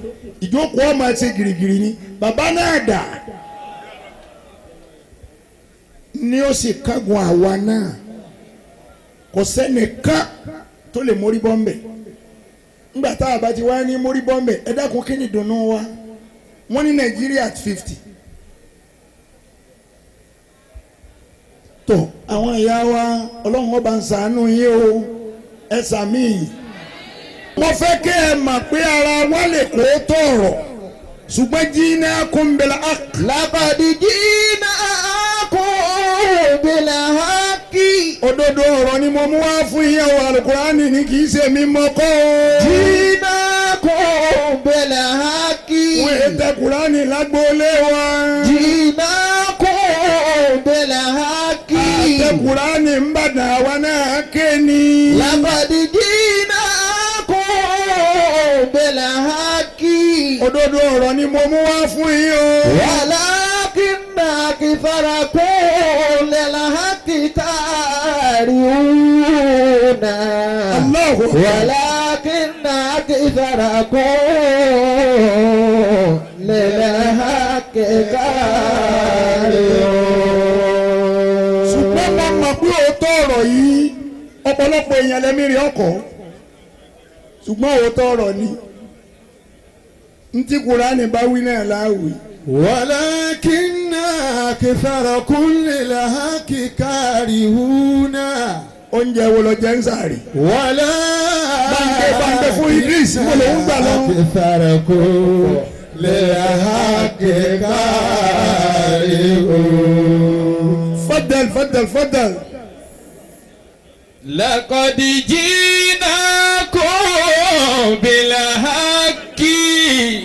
N: ìjókòó ọmọ ṣe gìrìgìrì ni. Bàbá náà dà ní ó sì kágun àwa náà, kò sẹ́nìkan tó lè mórí bọ́m̀bẹ̀. Ńgbà tá a bá ti wá ní mórí bọ́m̀bẹ̀, ẹ dákun, kí ni ìdùnnú wa? Wọ́n ní Nàìjíríà at 50. Tó àwọn ìyá wa, Ọlọ́run ọba ń ṣàánú yín o, ẹ sàmì. Mo fẹ́ kí ẹ mọ̀ pé ara wa lè kó tọ̀rọ̀, ṣùgbọ́n jìnnà kúnbẹ̀lẹ̀ ak.
J: لقد جئناكم بالحق.
N: Òdodo ọ̀rọ̀ ni mo mú wá fún yín o. Alukurani ni, kì í ṣe mi mọ́ kọ́ o.
J: جئناكم بالحق.
N: Wọ́n yé tẹ Kurani lágbóolé wa.
J: جئناكم بالحق.
N: Àtẹ Kurani ń bàdàn, àwa náà ké ni.
J: لقد جئناكم بالحق.
N: Òdodo ọ̀rọ̀ ni mo mú wá fún yín o.
J: ولكن أكثركم للحق كارهون.
N: Allahu Akbar.
J: ولكن أكثركم للحق كارهون.
N: Ṣùgbọ́n mo mọ̀ pé òótọ́ ọ̀rọ̀ yìí, ọ̀pọ̀lọpọ̀ èèyàn lẹ́mí rí ọkọ̀, ṣùgbọ́n òótọ́ ọ̀rọ̀ ni. Ntí Kùránì bá wí náà láwì.
A: ولكن أكثركم للحق كارهون.
N: Oúnjẹ wo lọ jẹ ń sàárì?
A: ولا
N: Báńkẹ́ báńkẹ́ fún Idris, mo lòún gbà lọ.
A: أكثركم للحق كارهون.
N: فضل فضل فضل.
E: لقد جئناكم بالحق.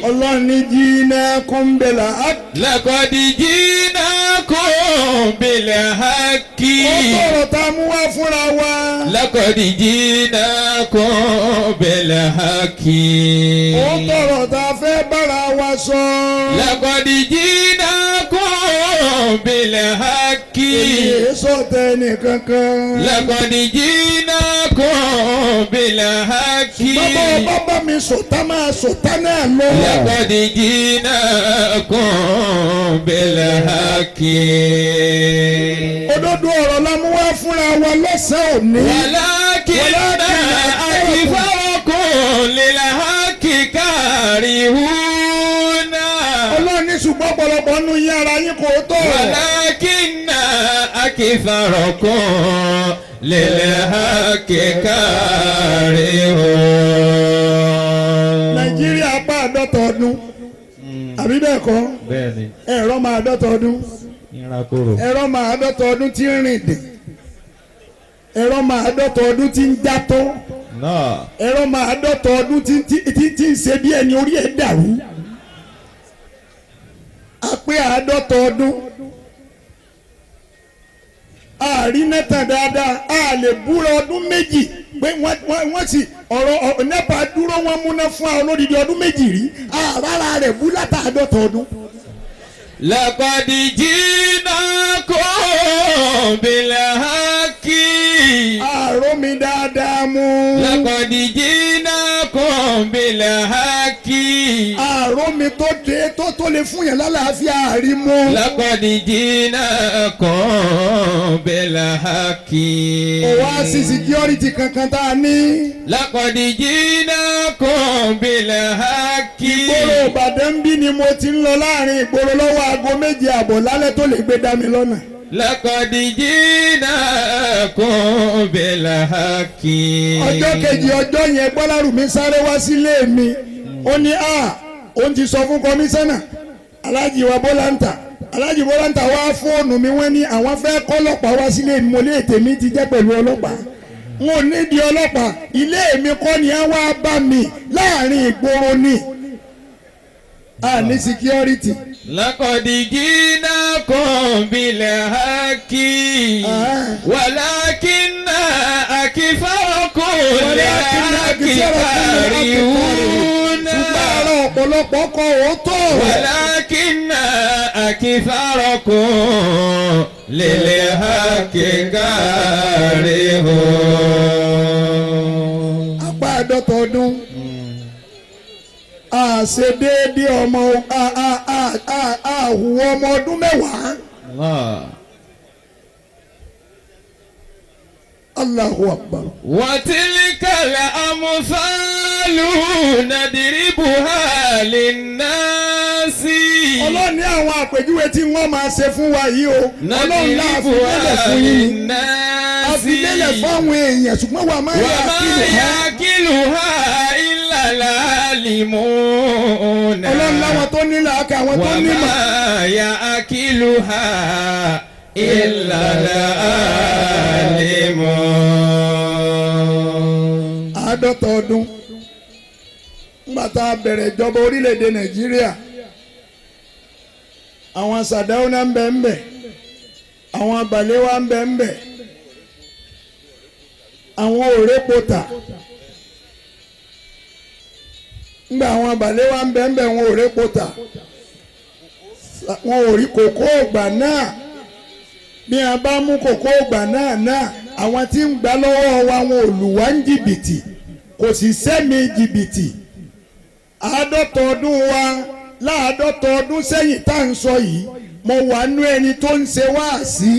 N: Ọlọ́run ní جئناكم بالحق.
E: لقد جئناكم بالحق.
N: Ó tọrọ tá a mú wá fúnra wa.
E: لقد جئناكم بالحق.
N: Ó tọrọ tá a fẹ́ bára wa sọ.
E: لقد جئناكم بالحق.
N: Èyí sọ̀tẹ̀ nìkankan.
E: لقد جئناكم بالحق.
N: Bàbá bàbá mi sọ̀tá máa sọ̀tá náà lọ.
E: لقد جئناكم بالحق.
N: Òdodo ọ̀rọ̀ la mú wá fúnra wa lọ́sàn-án òní.
E: ولكن أكثركم للحق كارهون.
N: Ọlọ́run ní ṣùgbọ́n ọ̀pọ̀lọpọ̀ nínú yín, ara yín kò tọ̀.
E: ولكن أكثركم للحق كارهون.
N: Nàìjíríà bá 50 ọdún. Àbí bẹ́ẹ̀ kọ́?
E: Bẹ́ẹ̀ni.
N: Ẹ̀rọ máa dọ́tọ̀ ọdún.
E: Ìràkòrò.
N: Ẹ̀rọ máa dọ́tọ̀ ọdún tí ń rìn dè. Ẹ̀rọ máa dọ́tọ̀ ọdún tí ń játọ́.
E: Náà.
N: Ẹ̀rọ máa dọ́tọ̀ ọdún tí ń ṣe bí ẹni orí ẹ̀ dàrú. A pé 50 ọdún. Àrí nẹ́tàn dáadáa, a lè búra ọdún 2 pé wọ́n sì ọ̀rọ̀ nẹ́pà dúró wọ́n múná fún àwọn olódìdí ọdún 2 rí àrárá rẹ̀ bú látàádọ́ta ọdún.
E: Laqad jinakum bil haqqi.
N: Àrò mi dáadáa mú.
E: Laqad jinakum bil haqqi.
N: Àrò mi tó dé tó lè fún yẹn lálàáfíà àrí mú.
E: Laqad jinakum bil haqqi.
N: Kò wá sí security kankan tá a ní.
E: Laqad jinakum bil haqqi.
N: Ìgboro Ìbàdàn bí ni mo ti ń lọ láàrin ìgboro lọ́wọ́ aago 7:30 lálẹ́ tó lè gbé dá mi lọ́nà.
E: Laqad jinakum bil haqqi.
N: Ọjọ́ kejì ọjọ́ yẹn Gbọ́lárùmí sáré wá sílé mi. Ó ní a òun ti sọ fún kọmíṣánná Aláàjì wa Bọ́láńtà. Aláàjì Bọ́láńtà wá fóònù mi wọ́n ní àwọn fẹ́ kọ́lọ́pàá wá sílé mi. Mo lé tèmi ti jẹ́ pẹ̀lú ọlọ́pàá. N ò nídìí ọlọ́pàá, ilé mi kọ́ ni á wá bá mi láàrin ìgboro ni. A ní security.
E: Laqad jinakum bil haqqi. Walakinna aktharakum lil haqqi karihun.
N: Ṣùgbọ́n àrà ọ̀pọ̀lọpọ̀ kọ òótọ́.
E: Walakinna aktharakum lil haqqi karihun.
N: Apá 50 ọdún. A ṣe déédéé ọmọ àhùwọ̀ ọmọ ọdún 10. Allahu Akbar.
E: Wa tilkal amthalu nadribuha linnasi.
N: Ọlọ́run ní àwọn àpèjúwe tí wọ́n máa ṣe fún wa yìí o. Ọlọ́run náà fi lélẹ̀ fún yín. A fi lélẹ̀ fún àwọn èèyàn ṣùgbọ́n wà máa yà
E: kílù ha illa al-alimuna.
N: Ọlọ́run láwọn tó nílò àkà àwọn tó nímọ̀.
E: Wà máa yà kílù ha illa al-alimun.
N: 50 ọdún ńgbà tá a bẹ̀rẹ̀ ìjọba orílẹ̀-èdè Nàìjíríà, àwọn Sàdáúná ń bẹ ń bẹ, àwọn Bàléwá ń bẹ ń bẹ, àwọn Òrépòtà. Ńgbà àwọn Bàléwá ń bẹ ń bẹ, wọn Òrépòtà, wọn ò rí kòkó ògbà náà. Bí a bá mú kòkó ògbà náà àwọn tí ń gbà lọ́wọ́ wa wọn ò lù wá ń jìbìtì, kò sì sẹ́mi jìbìtì. 50 ọdún wa láàádọ́ta ọdún sẹ́yìn tá à ń sọ yìí, mo wà nú ẹni tó ń ṣe wáàsí.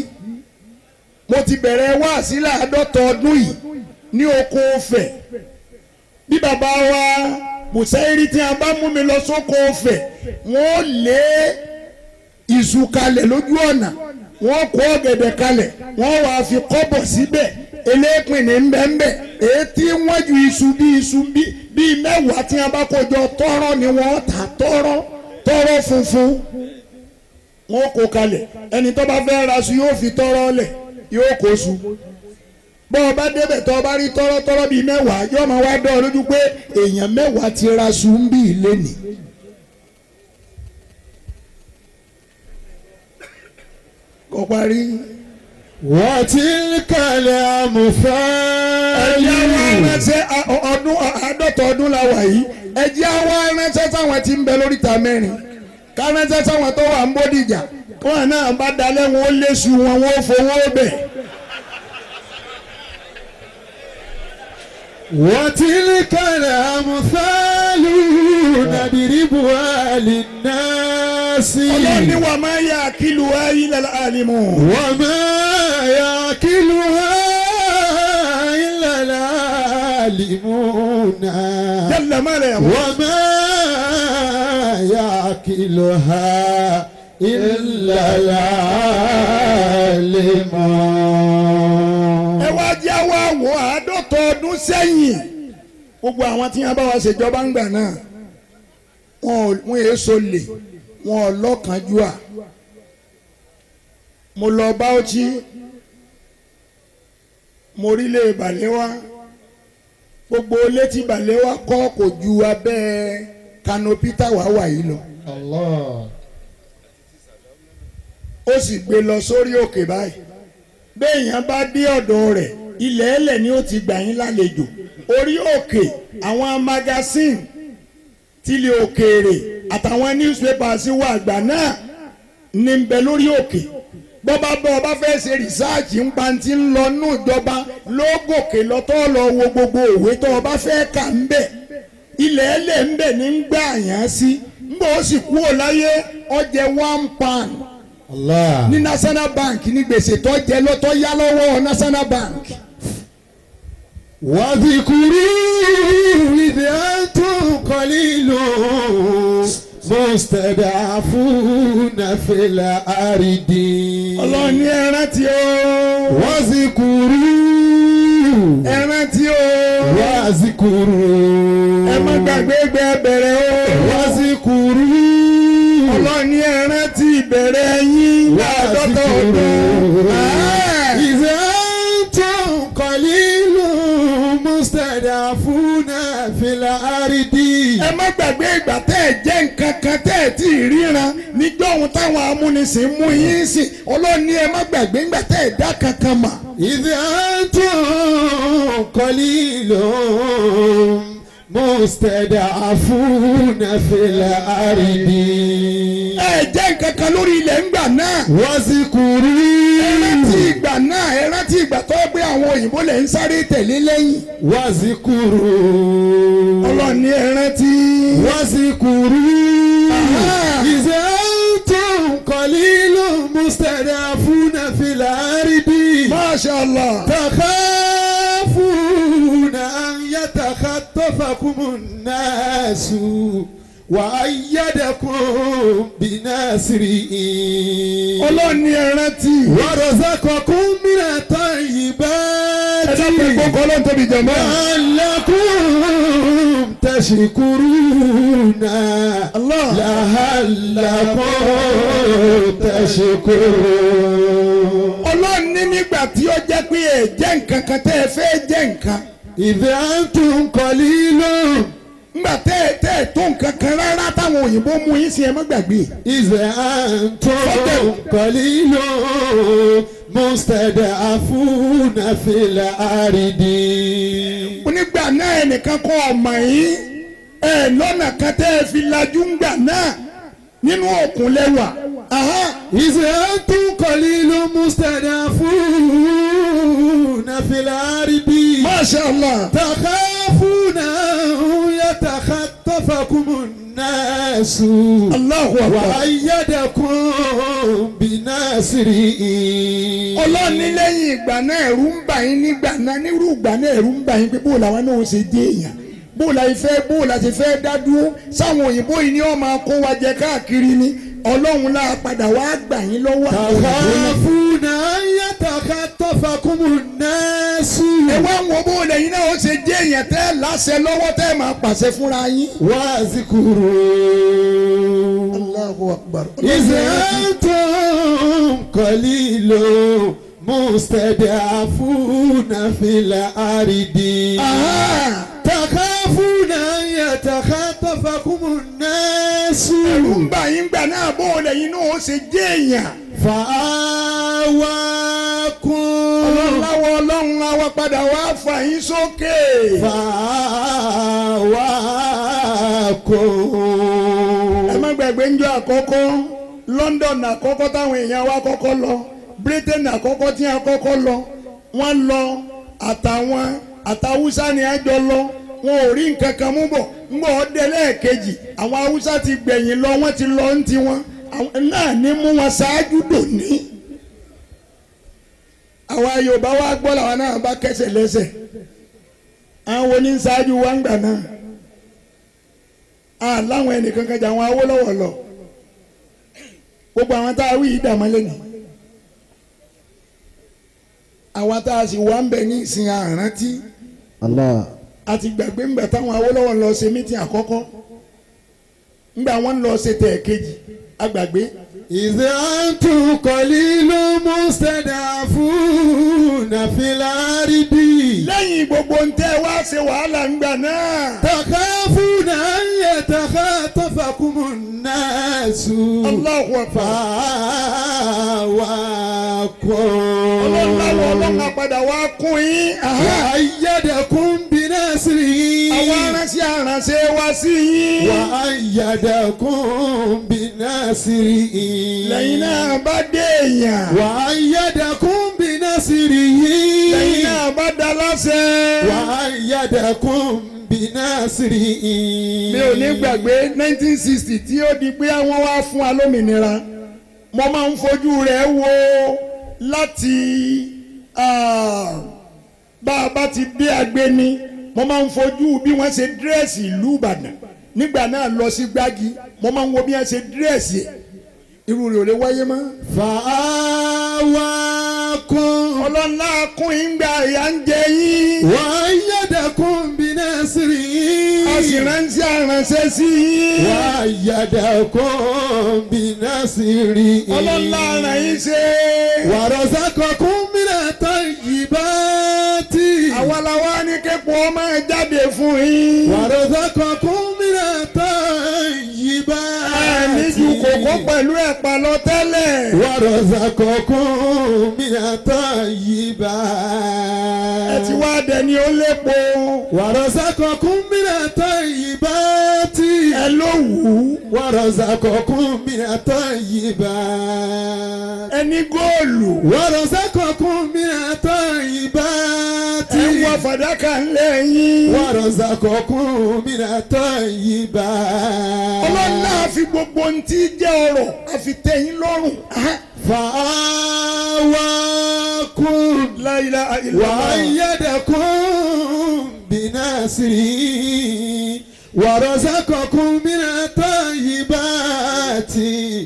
N: Mo ti bẹ̀rẹ̀ wáàsí láàádọ́ta ọdún yìí ní oko Ọ̀fẹ́. Bí bàbá wa Bùsáírì tí a bá mú mi lọ sóko Ọ̀fẹ́, wọ́n lé iṣu kalẹ̀ lójú ọ̀nà, wọ́n kó ọ̀gẹ̀dẹ̀ kalẹ̀, wọ́n wàá fi kọ́bọ̀ síbẹ̀, elépin ní nbẹ́nbẹ́, èyí tí wọ́n ju iṣu bí iṣu bíi 10 tí a bá kó jọ tọ́rọ́ ni wọ́n ta tọ́rọ́ tọ́rọ́ funfun, wọ́n kó kalẹ̀. Ẹni tó bá fẹ́ ra iṣu yóò fi tọ́rọ́ lẹ̀, yóò kó su. Bọ́ ọ bá débẹ̀ tó o bá rí tọ́rọ́ tọ́rọ́ bíi 10 yóò máa wá dán ọ lójú pé èèyàn 10 ti ra iṣu ń bí ilé nì. Kò parí.
A: Watilkal amthal.
N: Ẹ̀jẹ̀ wa ránṣẹ́ ọdún 50 ọdún la wà yìí. Ẹ̀jẹ̀ wa ránṣẹ́ sáwọn tí ń bẹ lóríta mẹ́rin. Ká ránṣẹ́ sáwọn tó wà ń Bódìjà. Wọn náà bá dalẹ̀ wọn ó léṣu wọn wọn ó fowó bẹ̀.
A: Watilkal amthalu nadribuha linnasi.
N: Ọlọ́run ní wa ma ya'qiluha illa al-alimun.
A: Wa ma ya'qiluha illa al-alimun.
N: Jalla ma la ya'lamun.
A: Wa ma ya'qiluha illa al-alimun.
N: Ẹ wá jẹ́ wá wò 50 ọdún sẹ́yìn, gbogbo àwọn tí wọ́n bá wa ṣèjọba ń gbà náà, wọn èé so lè, Wọn ò lọ́kànjúà. Mo lọ Bauchi, mo rí lé Balewa, gbogbo létí Balewa kọ́ kò ju abẹ́ kanopi táwa wà yìí lọ. Ó sì gbé lọ sórí òkè báyìí. Béèyàn bá dé ọ̀dọ̀ rẹ̀, ilẹ̀ ẹlẹ̀ ni ó ti gbà yín lálejò. Orí òkè, àwọn magazine tilẹ̀ òkèèrè àtàwọn newspapers wà àgbà náà ní ń bẹ lórí òkè. Bọ́bá bọ́ ọba fẹ́ ṣe rìsáàjì ń pa ti ń lọ nù ìjọba lógòkè lọ́tọ́ lọ wo gbogbo òwe tó ọba fẹ́ kà ń bẹ̀. Ilẹ̀ ẹlẹ̀ ń bẹ̀ ní ń gbà yàn sí. Ń bọ̀ ó sì kúrò láyé, ó jẹ £1 ní National Bank ní gbèsè tó jẹ lọ́tọ́ yá lọ́wọ́ National Bank.
A: واذكروا إذ أنتم قليل مستضعفون في الأرض.
N: Ọlọ́run ní ẹ rántí o.
A: واذكروا.
N: Ẹ rántí o.
A: واذكروا.
N: Ẹ má gbàgbé gbẹ bẹ̀rẹ̀ o.
A: واذكروا.
N: Ọlọ́run ní ẹ rántí ìbẹ̀rẹ̀ yín láàdọ́ta ọdún.
A: إذ أنتم قليل مستضعفون في الأرض.
N: Ẹ má gbàgbé ìgbà tẹ́ ẹ jẹ́ nǹkan kan tẹ́ ẹ tí ì ríran níjọ́ ohun táwọn amúnisìn mú yín sìn. Ọlọ́run ní ẹ má gbàgbé ìgbà tẹ́ ẹ dá kankan mà.
A: إذ أنتم قليل مستضعفون في الأرض.
N: Ẹ jẹ́ nǹkan kan lórí ilẹ̀ ńgbà náà.
A: واذكروا.
N: Ẹ rántí ìgbà náà, ẹ rántí ìgbà tó gbé àwọn òyìnbó lẹ̀ ń sáré tẹ̀lé lẹ́yìn.
A: واذكروا.
N: Ọlọ́run ní ẹ rántí.
A: واذكروا. إذ أنتم قليل مستضعفون في الأرض.
N: Masha Allah.
A: تخافون أن يتخطفكم الناس وأيدكم بنصره.
N: Ọlọ́run ní ẹ rántí.
A: ورزقكم من الطيبات.
N: Ẹ dákun ẹ̀gbọ́n kan Ọlọ́run tóbi jẹ̀mọ́.
A: لعلكم تشكرون. لعلكم تشكرون.
N: Ọlọ́run ní nígbà tí ó jẹ́ pé ẹ jẹ́ nǹkan kan tẹ́ ẹ fẹ́ jẹ́ nǹkan.
A: إذا أنتم قليل.
N: Ngbà tẹ́ ẹ tẹ́ ẹ tó nǹkan kan rárá táwọn òyìnbó mú yín sí, ẹ má gbàgbé.
A: إذا أنتم قليل مستضعفون في الأرض.
N: Onígbà náà ẹnìkan kọ́ ọmọ yín ẹ lọ́nà kan tẹ́ ẹ fi lajú ńgbà náà nínú òkun lẹ́wà.
A: إذا أنتم قليل مستضعفون في الأرض.
N: Masha Allah.
A: تخافون أن يتخطفكم الناس.
N: Allahu Akbar.
A: وأيدكم بنصره.
N: Ọlọ́run ní lẹ́yìn ìgbà náà ẹ̀rù ń bà yín nígbà náà, nírú ìgbà náà ẹ̀rù ń bà yín pé bó làwọn náà ó ṣe dé èèyàn, bó la fẹ́ bó la ṣe fẹ́ dá dúró, sáwọn òyìnbó yìí ni wọ́n máa kó wa jẹ káàkiri ni. Ọlọ́run náà padà wá gbà yín lọ́wọ́ àwọn òyìnbó náà.
A: تخافون أن يتخطفكم الناس.
N: Ẹ wá ń wo bó lẹ́yìn náà ó ṣe jẹ́ èèyàn tẹ́ láṣẹ lọ́wọ́ tẹ́ máa pàṣẹ fúnra yín.
A: واذكروا.
N: Allahu Akbar.
A: إذا أنتم قليل مستضعفون في الأرض. تخافون أن يتخطفكم الناس.
N: Ẹ̀rù ń bà yín gbà náà bó lẹ́yìn náà ó ṣe jẹ́ èèyàn.
A: فآواكم.
N: Ọlọ́run láwọ Ọlọ́run àwa padà wá fà yín sókè.
A: فآواكم.
N: Ẹ má gbàgbé ńjọ́ àkọ́kọ́ London àkọ́kọ́ táwọn èèyàn wa kọ́kọ́ lọ, Britain àkọ́kọ́ tí a kọ́kọ́ lọ, wọ́n lọ àtàwọn àtàwùsá ni a jọ lọ, wọn ò rí nǹkan kan mú bọ̀. Ńgbọ́ ọdẹ lẹ́ẹ̀kejì àwọn Haúsá ti gbẹ̀yìn lọ, wọ́n ti lọ ń tiwọn náà ní mú wọn ṣáájú dòní. Àwa Yorùbá wa gbọ́ làwọn náà bá kẹsẹ̀ lẹ́sẹ̀. Àwọn wo ní ń ṣáájú wa ń gbà náà? Àláwọn ẹnìkan kan jà àwọn Awólọ́wọ̀ lọ. Gbogbo àwọn tá a wí yìí dàmọ́ lẹ́nu. Àwa tá a sì wá ń bẹ ní ìsìn àrántí. A ti gbàgbé ńgbà táwọn Awólọ́wọ̀ lọ ṣe mítìn àkọ́kọ́, ńgbà wọ́n lọ ṣe tẹ̀ kejì. Agbàgbé.
A: إذ أنتم قليل مستضعفون في الأرض.
N: Lẹ́yìn gbogbo ń tẹ́ wá ṣe wàhálà ń gbà náà.
A: تخافون أن يتخطفكم الناس.
N: Allahu Akbar.
A: فآواكم.
N: Ọlọ́run láwọn ọlọ́run apàdà wá kún yín.
A: وأيدكم بنصره.
N: Àwọn aránṣẹ́ aránṣẹ́ wá sí yín.
A: وأيدكم بنصره.
N: Lẹ́yìn náà bá dé èèyàn.
A: وأيدكم بنصره.
N: Lẹ́yìn náà bá da láṣẹ.
A: وأيدكم بنصره.
N: Mi ò ní gbàgbé 1960 tí ó di pé wọ́n wá fún wa lómìnira. Mo máa ń fojú rẹ̀ wo láti bá a bá ti dé Agbeni, mo máa ń fojú bí wọ́n ṣe dress ìlú Ìbàdàn nígbà náà lọ sí Gbági. Mo máa ń wo bí wọ́n ṣe dress ẹ̀, irú rẹ̀ ò lè wáyé mọ́.
A: فآواكم.
N: Ọlọ́lá kún yín gbà ìyà ń jẹ yín.
A: وأيدكم بنصره.
N: A sì ránṣẹ́ aránṣẹ́ sí yín.
A: وأيدكم بنصره.
N: Ọlọ́lá ràn yín ṣe.
A: ورزقكم من الطيبات.
N: Àwa la wá ní képo ọmọ jáde fún yín.
A: ورزقكم من الطيبات.
N: Ẹ̀mí ju kòkó pẹ̀lú ẹ̀pà lọ tẹ́lẹ̀.
A: ورزقكم من الطيبات.
N: Ẹ ti wá dẹni ó lépo.
A: ورزقكم من الطيبات.
N: Ẹ ló wù ú.
A: ورزقكم من الطيبات.
N: Ẹ ní góòlù.
A: ورزقكم من الطيبات.
N: Ẹ ń wọ fàdákà ńlẹ̀ yín.
A: ورزقكم من الطيبات.
N: Ọlọ́run náà fi gbogbo ohun tí jẹ́ ọrọ̀ a fi tẹ́ yín lọ́rùn.
A: فآواكم.
N: La ilaha illallah.
A: وأيدكم بنصره ورزقكم من الطيبات.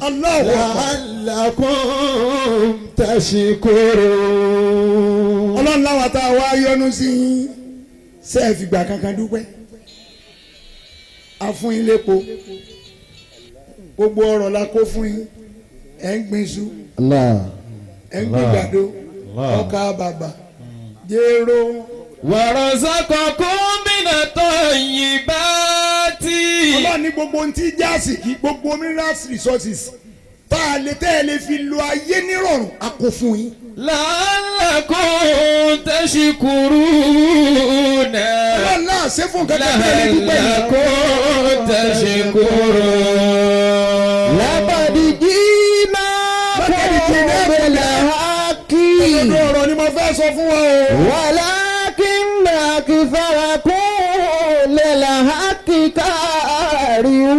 N: Allahu Akbar.
A: لعلكم تشكرون.
N: Ọlọ́run láwa tá a wá yọ́nú sí yín, ṣé ẹ fìgbà kankan dúpẹ́? A fún yín lépo, gbogbo ọrọ̀ la kó fún yín. Ẹ̀ ń gbin iṣu, ẹ̀ ń gbin gbàdo, ọkà bàbà, jéró.
E: ورزقكم من الطيبات.
N: Ọlọ́run ní gbogbo ohun tí jáàsì kí gbogbo minerals resources tá a lè tẹ́ ẹ lè fi lo ayé nírọ̀rùn, a kó fún yín.
E: لعلكم تشكرون.
N: Ọlọ́run náà ṣe fún kankan tẹ́ ẹ lè dúpẹ́ yìí.
E: لعلكم تشكرون.
J: لقد جئناكم بالحق.
N: Òdodo ọ̀rọ̀ ni mo fẹ́ sọ fún wa o.
J: ولكن أكثركم للحق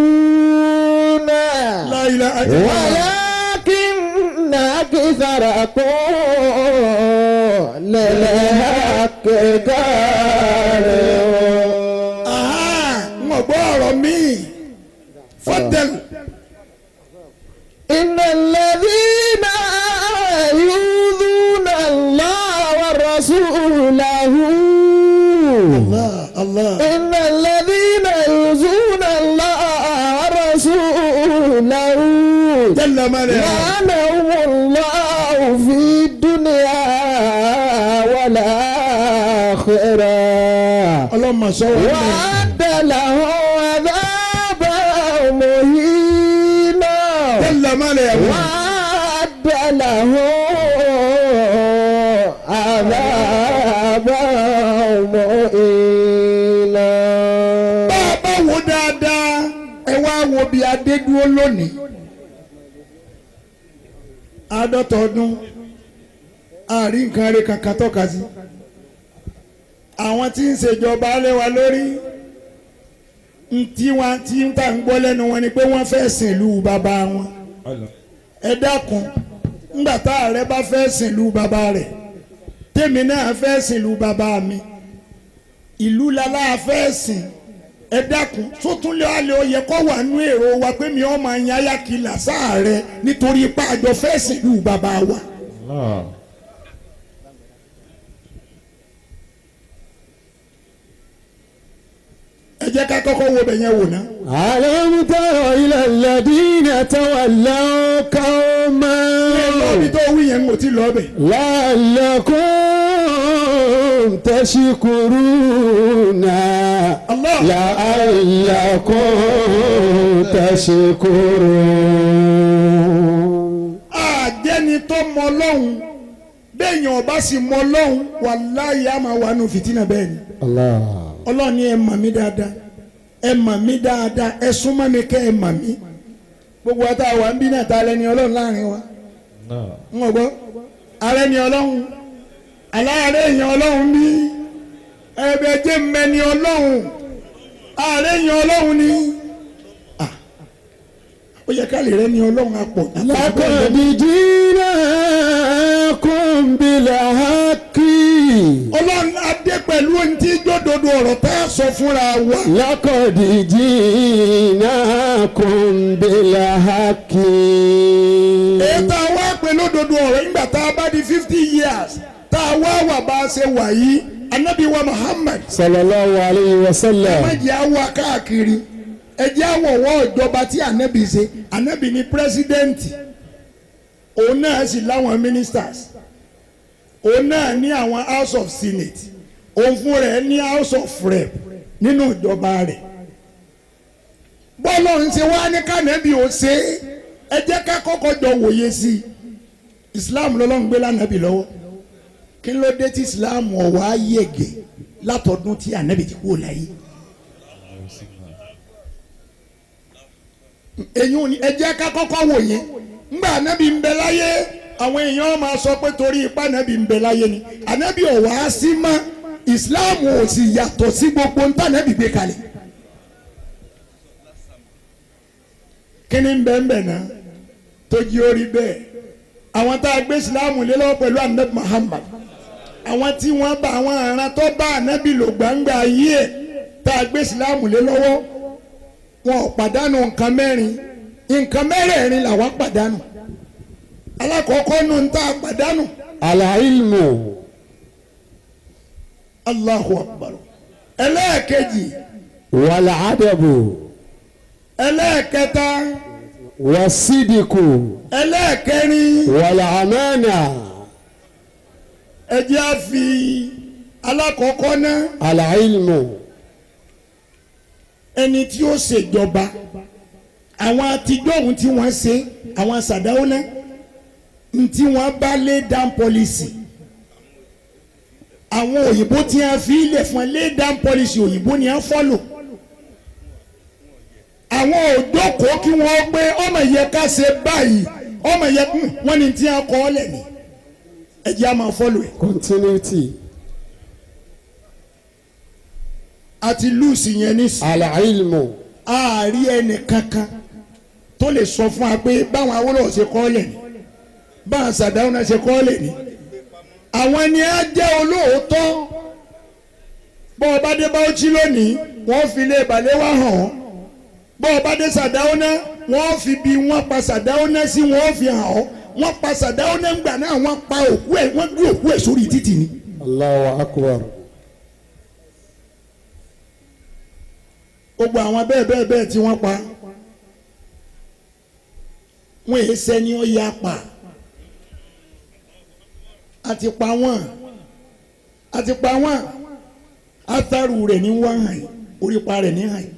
J: كارهون.
N: La ilaha illallah.
J: ولكن أكثركم للحق كارهون.
N: N ò gbọ́ ọ̀rọ̀ míì. Fọ́tẹ̀lù.
J: إن الذين يؤذون الله ورسوله.
N: Allah Allah.
J: إن الذين يؤذون الله ورسوله
N: Jalla mala.
J: لعنهم الله في الدنيا والآخرة.
N: Ọlọ́mọ sọ wọ́n mẹ́.
J: وأعد لهم عذابا مهينا.
N: Jalla mala.
J: وأعد لهم عذابا مهينا.
N: Bá a bá wo dáadáa, ẹ wá wo bí adé dúró lónìí. 50 ọdún, àrí nǹkan rẹ̀ kankan tọ́ka sí. Àwọn tí ń ṣèjọba lé wa lórí, ntí wọn tí ń tà ń gbọ́ lẹ́nu wọn ni pé wọ́n fẹ́ sìn ìlú bàbá wọn. Ẹ dákun, ńgbà tá ààrẹ bá fẹ́ sìn ìlú bàbá rẹ̀, tèmi náà fẹ́ sìn ìlú bàbá mi, ìlú lálá fẹ́ sìn. Ẹ dákun, sótúnlé alẹ́ ó yẹ kó wà nú èrò wa pé mi ò máa yan ayákìlá sáàrẹ nítorí ipá àjọ fẹ́ sìn ìlú bàbá wa. Ẹ Ẹ jẹ́ ká kọ́kọ́ wo bẹ̀ yẹn wò ná.
A: ألم تر إلى الذين تولوا قوما
N: Lọ́ọ̀bì tó wí yẹn ń kò tí lọ́ọ́ bẹ̀.
A: لعلكم تشكرون لعلكم تشكرون.
N: Àjẹni tó mọ Ọlọ́hun, béèyàn ọba sì mọ Ọlọ́hun, wàláyé á máa wà nù fìtínà bẹ́ẹ̀ ni.
A: Allah.
N: Ọlọ́run ní ẹ mọ̀ mí dáadáa, ẹ mọ̀ mí dáadáa, ẹ súnmọ́ mi kẹ́ ẹ mọ̀ mí. Gbogbo wa tá a wà ń bí náà, ta lẹni Ọlọ́run láàrin wa? Ń wọ́n gbọ́ ààrẹ ni Ọlọ́run, aláàárẹ̀ èèyàn Ọlọ́run bí ẹ̀bẹ̀ jẹ́ mẹ́ni Ọlọ́run, ààrẹ èèyàn Ọlọ́run ni. Ah, ó yẹ ká lè rẹ́ ni Ọlọ́run apọ̀.
A: لقد جئناكم بالحق.
N: Ọlọ́run adé pẹ̀lú ohun tí jódodo ọ̀rọ̀ tá a sọ fúnra wa.
A: لقد جئناكم بالحق.
N: Èyí tá a wá pé lódodo ọ̀rọ̀ nígbà tá a bá di 50 years tá a wá wà bá a ṣe wà yìí, anabi wa Muhammad,
A: صلى الله عليه
N: ẹ má
A: وسلم.
N: jẹ́ àwa káàkiri, ẹ jẹ́ àwọ̀wọ́ ìjọba tí anabi ṣe. Anabi ni president, òun náà sì láwọn ministers, òun náà ní àwọn House of Senate, òun fún rẹ̀ ní House of Rep nínú ìjọba rẹ̀. Bọ́ọ̀lù ń ṣe wá ní kànábì ó ṣe é. Ẹ jẹ́ ká kọ́kọ́ jọ wòye sí i. Islam lọ́lọ́run gbé lánàbì lọ́wọ́. Kí ló dé tí Islam ọ̀wá yẹ̀gẹ̀ látọdún tí ànábì ti kúrò láyé? Èyí ò ní ẹ jẹ́ ká kọ́kọ́ wò yẹn. Ńgbà ànábì ń bẹ láyé, àwọn èèyàn máa sọ pé torí ipá ànábì ń bẹ láyé ni. Ànábì ọ̀wá sí mọ́, Islam ò sì yàtọ̀ sí gbogbo ntá ànábì gbé kalẹ̀. Kí ni ń bẹ ń bẹ náà tó jí orí bẹ́ẹ̀? Àwọn tá a gbé Islam lé lọ́wọ́ pẹ̀lú anabi Muhammad, àwọn tí wọ́n bá àwọn aràn tó bá anabi lò gbangba ayé ẹ̀ tá a gbé Islam lé lọ́wọ́, wọn ò pàdánù nǹkan mẹ́rin. Nǹkan mẹ́rẹ̀ẹ̀rin làwọn pàdánù. Alákọ̀ọ́kọ́ nù ń tá a pàdánù.
A: العلم.
N: Allahu Akbar. Ẹlẹ́ẹ̀kejì.
A: والأدب.
N: Ẹlẹ́ẹ̀kẹta.
A: والصدق.
N: Ẹlẹ́ẹ̀kẹrin.
A: والأمانة.
N: Ẹ jẹ́ á fi alákọ̀ọ́kọ́ náà.
A: العلم.
N: Ẹni tí ó ṣèjọba, àwọn àtijọ́ ohun tí wọ́n ṣe, àwọn sàdáwọ́lá tí wọ́n bá lay down policy, àwọn òyìnbó tí wọ́n fi ilẹ̀ fún lay down policy, òyìnbó ni wọ́n follow. Àwọn òjókòó kí wọ́n pé ọmọ yẹ ká ṣe báyìí, ọmọ yẹ wọ́n ní tí wọ́n kọ́ ọ́ lẹ̀ ní ẹ jẹ́ á máa follow ẹ̀.
A: Continuity.
N: Àti lose yẹn nísìnyí.
A: العلم.
N: Àárí ẹnì kankan tó lè sọ fún wa pé báwọn Awólọ́wọ̀ ṣe kọ́ lẹ̀ ní, báwọn Sàdáúnà ṣe kọ́ lẹ̀ ní. Àwọn ni á jẹ́ olóòótọ́. Bọ́ ọ bá dé Bauchi lónìí, wọ́n fi lé Balewa hàn ọ́. Bọ́ ọ bá dé Sàdáúnà, wọ́n fi bí wọ́n pa Sàdáúnà sí, wọ́n fi hàn ọ́. Wọ́n pa Sàdáúnà ńgbà náà, wọ́n pa òkú ẹ̀, wọ́n gbé òkú ẹ̀ sórí títì ni.
A: الله أكبر.
N: Gbogbo àwọn bẹ́ẹ̀ bẹ́ẹ̀ bẹ́ẹ̀ tí wọ́n pa wọ́n, èyí sẹ́ni ó yá pa àti pa wọ́n, àti pa wọ́n. Atharu rẹ̀ ní wọ́n hàn yìí, orípa rẹ̀ ní hàn yìí.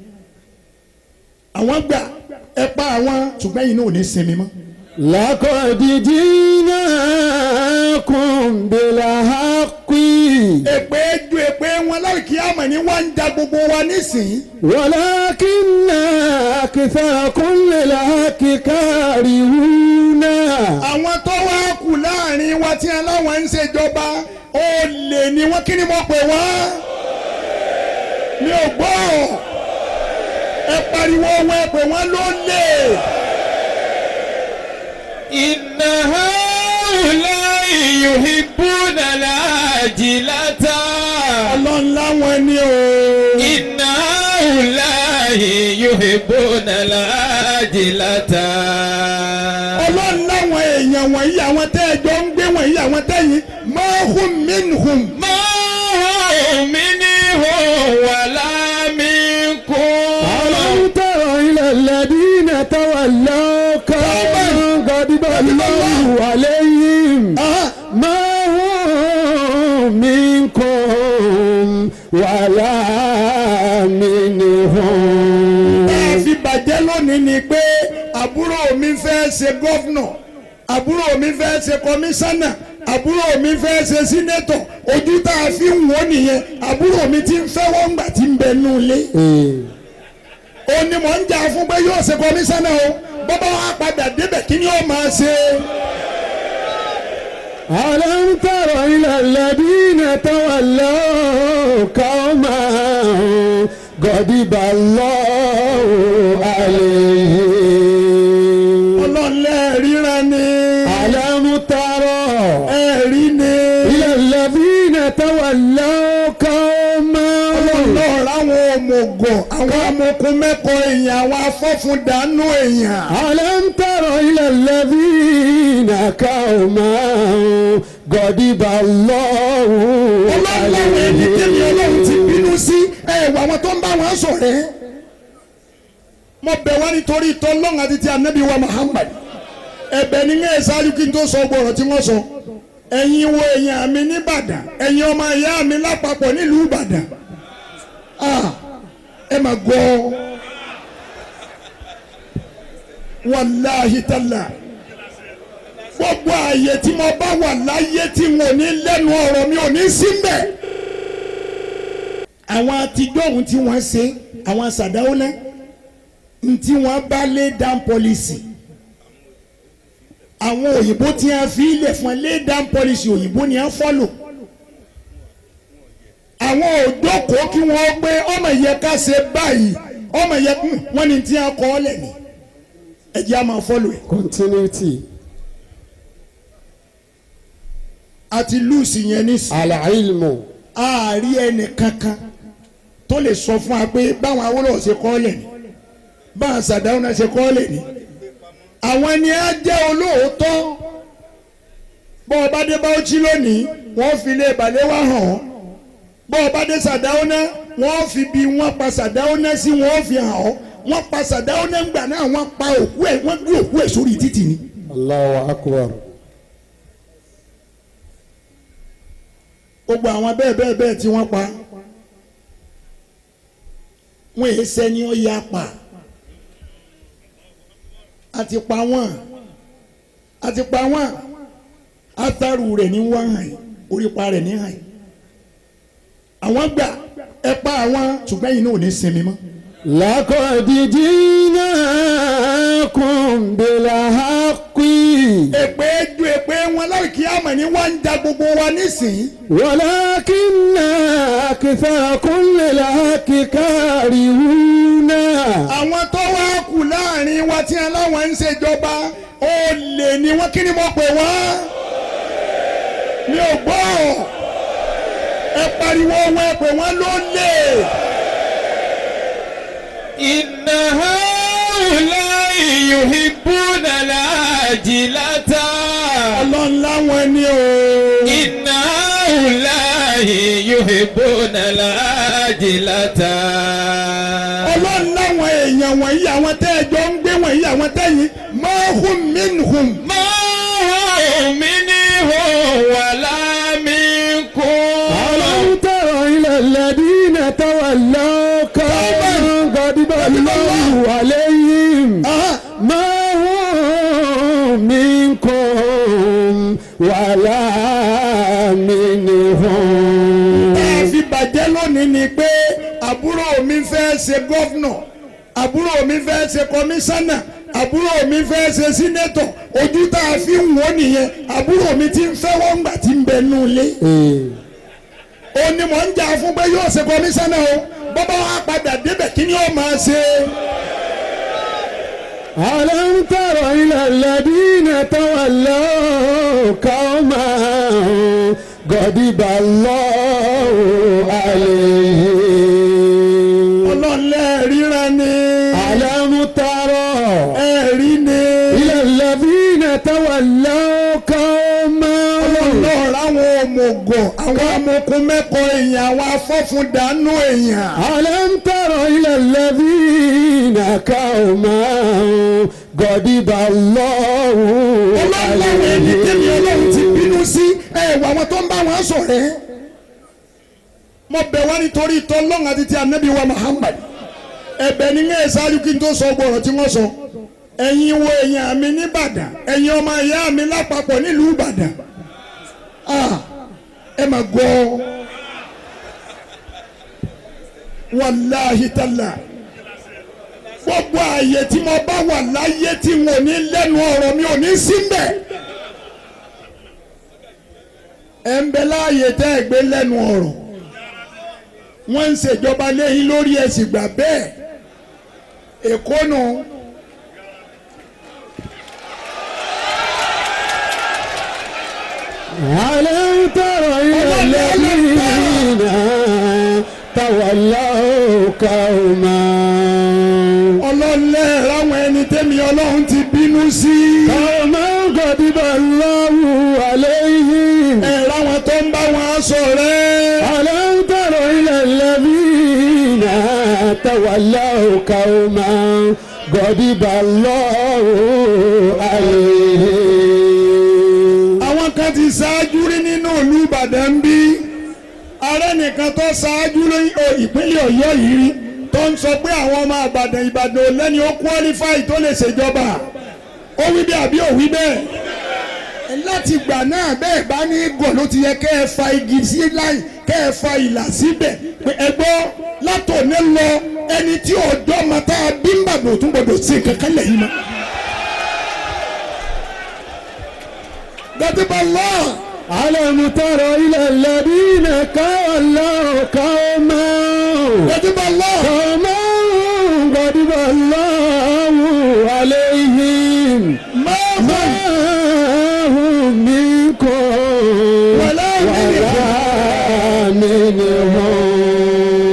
N: Àwọn gbà ẹ pa àwọn, ṣùgbọ́n yìí náà ò ní sinmi mọ́.
A: لقد جئناكم بالحق.
N: Èpè ju èpè wọn láìkí àmọ̀ ní wọ́n ń ja gbogbo wa nísìnyí.
A: ولكن أكثركم للحق كارهون.
N: Àwọn tó wá kù láàrin wa tí aláwọ̀ ń ṣèjọba, olè ni wọ́n. Kí ni mo pè wọ́n? Mi ò gbọ́. Ẹ pariwo wọn, ẹ pè wọ́n ló lè.
E: إن هؤلاء يحبون العاجلة.
N: Ọlọ́run láwọn ni o.
E: إن هؤلاء يحبون العاجلة.
N: Ọlọ́run láwọn èèyàn wọ̀nyí, àwọn tẹ́ ẹ jọ ń gbé wọ̀nyí, àwọn tẹ́yìn ma hum minhum.
E: ما هم منهم ولا منكم.
A: عليهم ما هم منكم ولا منهم.
N: Ẹ fi bàjẹ́ lónìí ni pé àbúrò mi fẹ́ ṣe governor, àbúrò mi fẹ́ ṣe kọmíṣánná, àbúrò mi fẹ́ ṣe senator. Ojú tá a fi ń wò nìyẹn. Àbúrò mi ti ń fẹ́ wọ́n gbà tí ń bẹ nú ilé. Ó ní mò ń jà fún pé yóò ṣe kọmíṣánná o, bọ́bá wa padà débẹ̀ kí ni ó máa ṣe.
A: ألم تر إلى الذين تولوا قوما غضب الله عليهم.
N: Ọlọ́lẹ̀ ríran ni.
A: ألم تر
N: ẹ̀rí ni.
A: إلى الذين تولوا قوما.
N: Ọlọ́run àwọn òmùgọ̀, àwọn amokun mẹ́kọ̀ọ́ èèyàn, àwọn afọ́fun dànù èèyàn.
A: ألم تر إلى الذين قوما غضب الله
N: Ọlọ́run láwọn ẹni tẹ́mi Ọlọ́run ti bínú sí ẹ̀wọ̀ àwọn tó ń bá wọn ṣọ̀rẹ́. Mo bẹ̀ wá nítorí tọ́lọ́run àti ti ànábì wa Muhammad. Ẹ̀bẹ̀ ni ń ṣáájú kí n tó sọ gbọ̀rọ̀ tí wọ́n sọ. Ẹ̀yin wo èèyàn mi nìbàdàn, ẹ̀yin ọmọ ìyá mi lápapọ̀ nílùú Ìbàdàn. Ah, ẹ mà gọ́ wàláhi tàlà. Gbogbo ààyè tí mo bá wà láyé tí n ò ní lẹ́nu ọ̀rọ̀ mi ò ní sí mbẹ̀. Àwọn àtijọ́ ohun tí wọ́n ṣe, àwọn sàdáwọ́lẹ̀ ntí wọ́n bá lay down policy, àwọn òyìnbó tí a fi ilẹ̀ fún lay down policy òyìnbó ni a follow. Àwọn òjókòó kí wọ́n pé ọmọ yẹ ká ṣe báyìí, ọmọ yẹ wọ́n ní tí a kọ́ ọ lẹ̀ ní ẹ jẹ́ a máa follow ẹ̀.
A: Continuity.
N: Àti lùsì yẹn ní sùn.
A: العلم.
N: Àárí ẹnì kankan tó lè sọ fún wa pé báwọn Awólọ́wọ̀ ṣe kọ́ lẹ̀ ní, báwọn Sàdáúnà ṣe kọ́ lẹ̀ ní. Àwọn ni á jẹ́ olóòótọ́. Bọ́ ọ bá dé Bauchi lónìí, wọ́n fi lé Balewa hàn ọ́. Bọ́ ọ bá dé Sàdáúnà, wọ́n fi bí wọ́n pa Sàdáúnà sí, wọ́n fi hàn ọ́. Wọ́n pa Sàdáúnà ńgbà náà, wọ́n pa òkú ẹ̀, wọ́n gbé òkú ẹ̀ sórí títì ni.
A: الله أكبر.
N: Gbogbo àwọn bẹ́ẹ̀ bẹ́ẹ̀ bẹ́ẹ̀ tí wọ́n pa, wọ́n èyí sẹ́ni ó yá pa. Àti pa wọ́n, àti pa wọ́n. Atharu rẹ̀ ní wọ́n hàn yìí, orípa rẹ̀ ní hàn yìí. Àwọn gbà ẹ pa àwọn, ṣùgbọ́n yìí náà ò ní sinmi mọ́.
A: لقد جئناكم بالحق.
N: Èpè ju èpè wọn láìkí àmọ̀ ní wọ́n ń ja gbogbo wa nísìnyí.
A: ولكن أكثركم للحق كارهون.
N: Àwọn tó wá kù láàrin wa tí aláwọ̀ ń ṣèjọba, olè ni wọ́n. Kí ni mo pè wọ́n? Mi ò gbọ́. Ẹ pariwo wọn, ẹ pè wọ́n ló lè.
E: إن هؤلاء يحبون العاجلة.
N: Ọlọ́run láwọn ni o.
E: إن هؤلاء يحبون العاجلة.
N: Ọlọ́run láwọn èèyàn wọ̀nyí, àwọn tẹ́ ẹ jọ ń gbé wọ̀nyí, àwọn tẹ́yìn ma hum minhum.
E: ما هم منهم ولا منكم.
A: ألم تر إلى الذين تولوا قوما غضب الله عليهم ما هم منكم ولا منهم.
N: Ẹ fi bàjẹ́ lónìí ni pé àbúrò mi fẹ́ ṣe governor, àbúrò mi fẹ́ ṣe kọmíṣánná, àbúrò mi fẹ́ ṣe senator. Ojú tá a fi ń wò nìyẹn. Àbúrò mi ti ń fẹ́ wọ́n gbà tí ń bẹ nú ilé. Ó ní mò ń jà fún pé yóò ṣe kọmíṣánná o, bọ́bá wa padà débẹ̀ kí ni ó máa ṣe.
A: ألم تر إلى الذين تولوا قوما غضب الله عليهم.
N: Ọlọ́lẹ̀ ríran ni.
A: ألم تر
N: ẹ̀rí ni.
A: إلى الذين تولوا قوما.
N: Ọlọ́run àwọn òmùgọ̀, àwọn amokun mẹ́kọ̀ọ́ èèyàn, àwọn afọ́fun dànù èèyàn.
A: ألم تر إلى الذين قوما
J: غضب الله.
N: Ọlọ́run ẹni tẹ́mi Ọlọ́run ti bínú sí ẹ̀wọ̀ àwọn tó ń bá wọn ṣọ̀rẹ́. Mo bẹ̀ wá nítorí tọ́lọ́run àti ti ànábì wa Muhammad. Ẹ̀bẹ̀ ni ń ẹ̀ ṣáájú kí n tó sọ gbọ̀rọ̀ tí wọ́n sọ. Ẹ̀yin wo èèyàn mi nìbàdàn, ẹ̀yin ọmọ ìyá mi lápapọ̀ nílùú Ìbàdàn. Ẹ mà gọ́ wàláhi tàlà. Gbogbo ààyè tí mo bá wà láyé tí n ò ní lẹ́nu ọ̀rọ̀ mi ò ní sí mbẹ̀. Ẹ ń bẹ láàyè tẹ́ ẹ gbé lẹ́nu ọ̀rọ̀. Wọ́n ń ṣèjọba léyìn lórí ẹ̀sìn gbà bẹ́ẹ̀. Èkó nù.
J: ألم تر إلى الذين تولوا قوما.
N: Ọlọ́lẹ̀ ráwọn ẹni tẹ́mi Ọlọ́run ti bínú sí.
J: قوما غضب الله عليهم.
N: Ẹ ráwọn tó ń bá wọn ṣọ̀rẹ́.
J: ألم تر إلى الذين تولوا قوما غضب الله عليهم.
N: Àwọn kan ti ṣáájú rí nínú ìlú Ìbàdàn bí. Ààrẹ nìkan tó ṣáájú ní ìpínlẹ̀ Ọ̀yọ́ yìí rí tó ń sọ pé àwọn ọmọ Ìbàdàn Ìbàdàn ò lẹ́ni ó qualify tó lè ṣèjọba. Ó wí bẹ́ẹ̀ àbí ò wí bẹ́ẹ̀? Láti gbà náà bẹ́ẹ̀ bá ní gọ̀ ló ti yẹ kẹ́ ẹ fa igi sí láì kẹ́ ẹ fa ìlà síbẹ̀ pé ẹ gbọ́ látòní lọ ẹni tí ọjọ́ máa tá a bí ń bàdàn ò tún gbọdọ̀ sí kankan lẹ́yìn mọ́. Gàdúbà lọ́ọ̀.
J: ألم تر إلى الذين تولوا قوما
N: غضب الله
J: قوما غضب الله عليهم
N: ما
J: هم منكم
N: ولا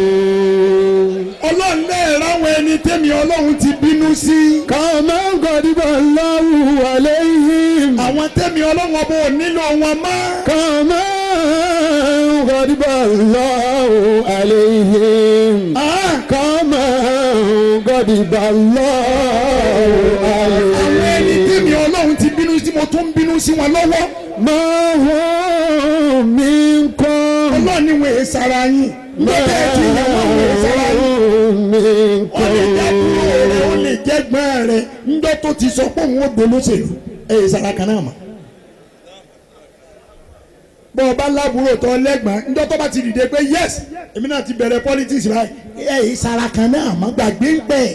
J: منهم.
N: Ọlọ́run náà ráwọn ẹni tẹ́mi Ọlọ́run ti bínú sí.
J: قوما غضب الله عليهم.
N: Àwọn tẹ́mi Ọlọ́run ọba ò nílò wọn mọ́.
J: قوما غضب الله عليهم. قوما غضب الله عليهم.
N: Àwọn ẹni tẹ́mi Ọlọ́run ti bínú sí mo tún bínú sí wọn lọ́wọ́.
J: ما هم منكم.
N: Ọlọ́run ni wọ́n èé sara yín. Lọ́tẹ̀ tí ìyẹn wọ́n èé sara yín. Ó lè jẹ́ kúrò rẹ̀, ó lè jẹ́ gbọ́n rẹ̀. Ńjọ́ tó ti sọ pé òun ó dolóṣèlú. Èé sara kan náà mọ̀. Bọ́ ọ bá lábúrò tó lẹ́gbọ̀n ńjọ́ tó bá ti dìde pé yes èmi náà ti bẹ̀rẹ̀ politics báyìí. Èé sara kan náà mọ̀ gbàgbé ń pẹ̀.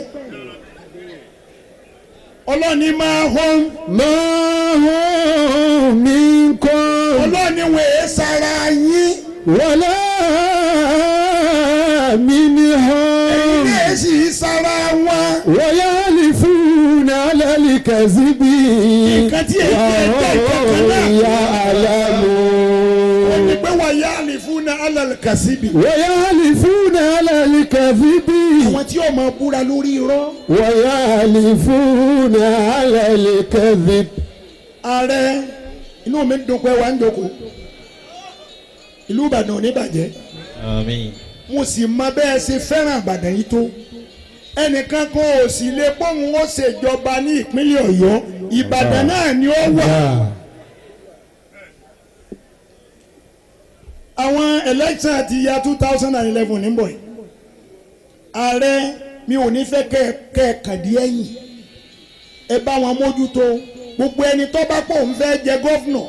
N: Ọlọ́ni máa hún.
J: máa hún mi kọ́.
N: Ọlọ́ni wọ́n èé sara yín.
J: wala minhum.
N: Ẹ̀yin náà sì sara wọn.
J: ويحلفون على الكذب.
N: Nǹkan tí èyí jẹ́ ìkankan náà.
J: يعلمون.
N: Ó ní pé ويحلفون على الكذب.
J: ويحلفون على الكذب.
N: Àwọn tí yóò máa búra lórí irọ́.
J: ويحلفون على الكذب.
N: Ààrẹ inú mi ń dùn pé wà ń jókòó. Ìlú Ìbàdàn ò ní bàjẹ́.
H: Àmín.
N: Mo sì mọ bẹ́ẹ̀ ṣe fẹ́ràn Ìbàdàn yìí tó. Ẹnìkan kan ò sì lè pọ́hùn ó ṣèjọba ní ìpínlẹ̀ Ọ̀yọ́. Ìbàdàn náà ni ó wà. Àwọn election àti ya 2011 ní bọ̀ yìí. Ààrẹ mi ò ní fẹ́ kẹ́ ẹ kàdí ẹ̀yìn. Ẹ bá wọn mójútó. Gbogbo ẹni tó bá pọ̀ ń fẹ́ jẹ gọ́fúnà,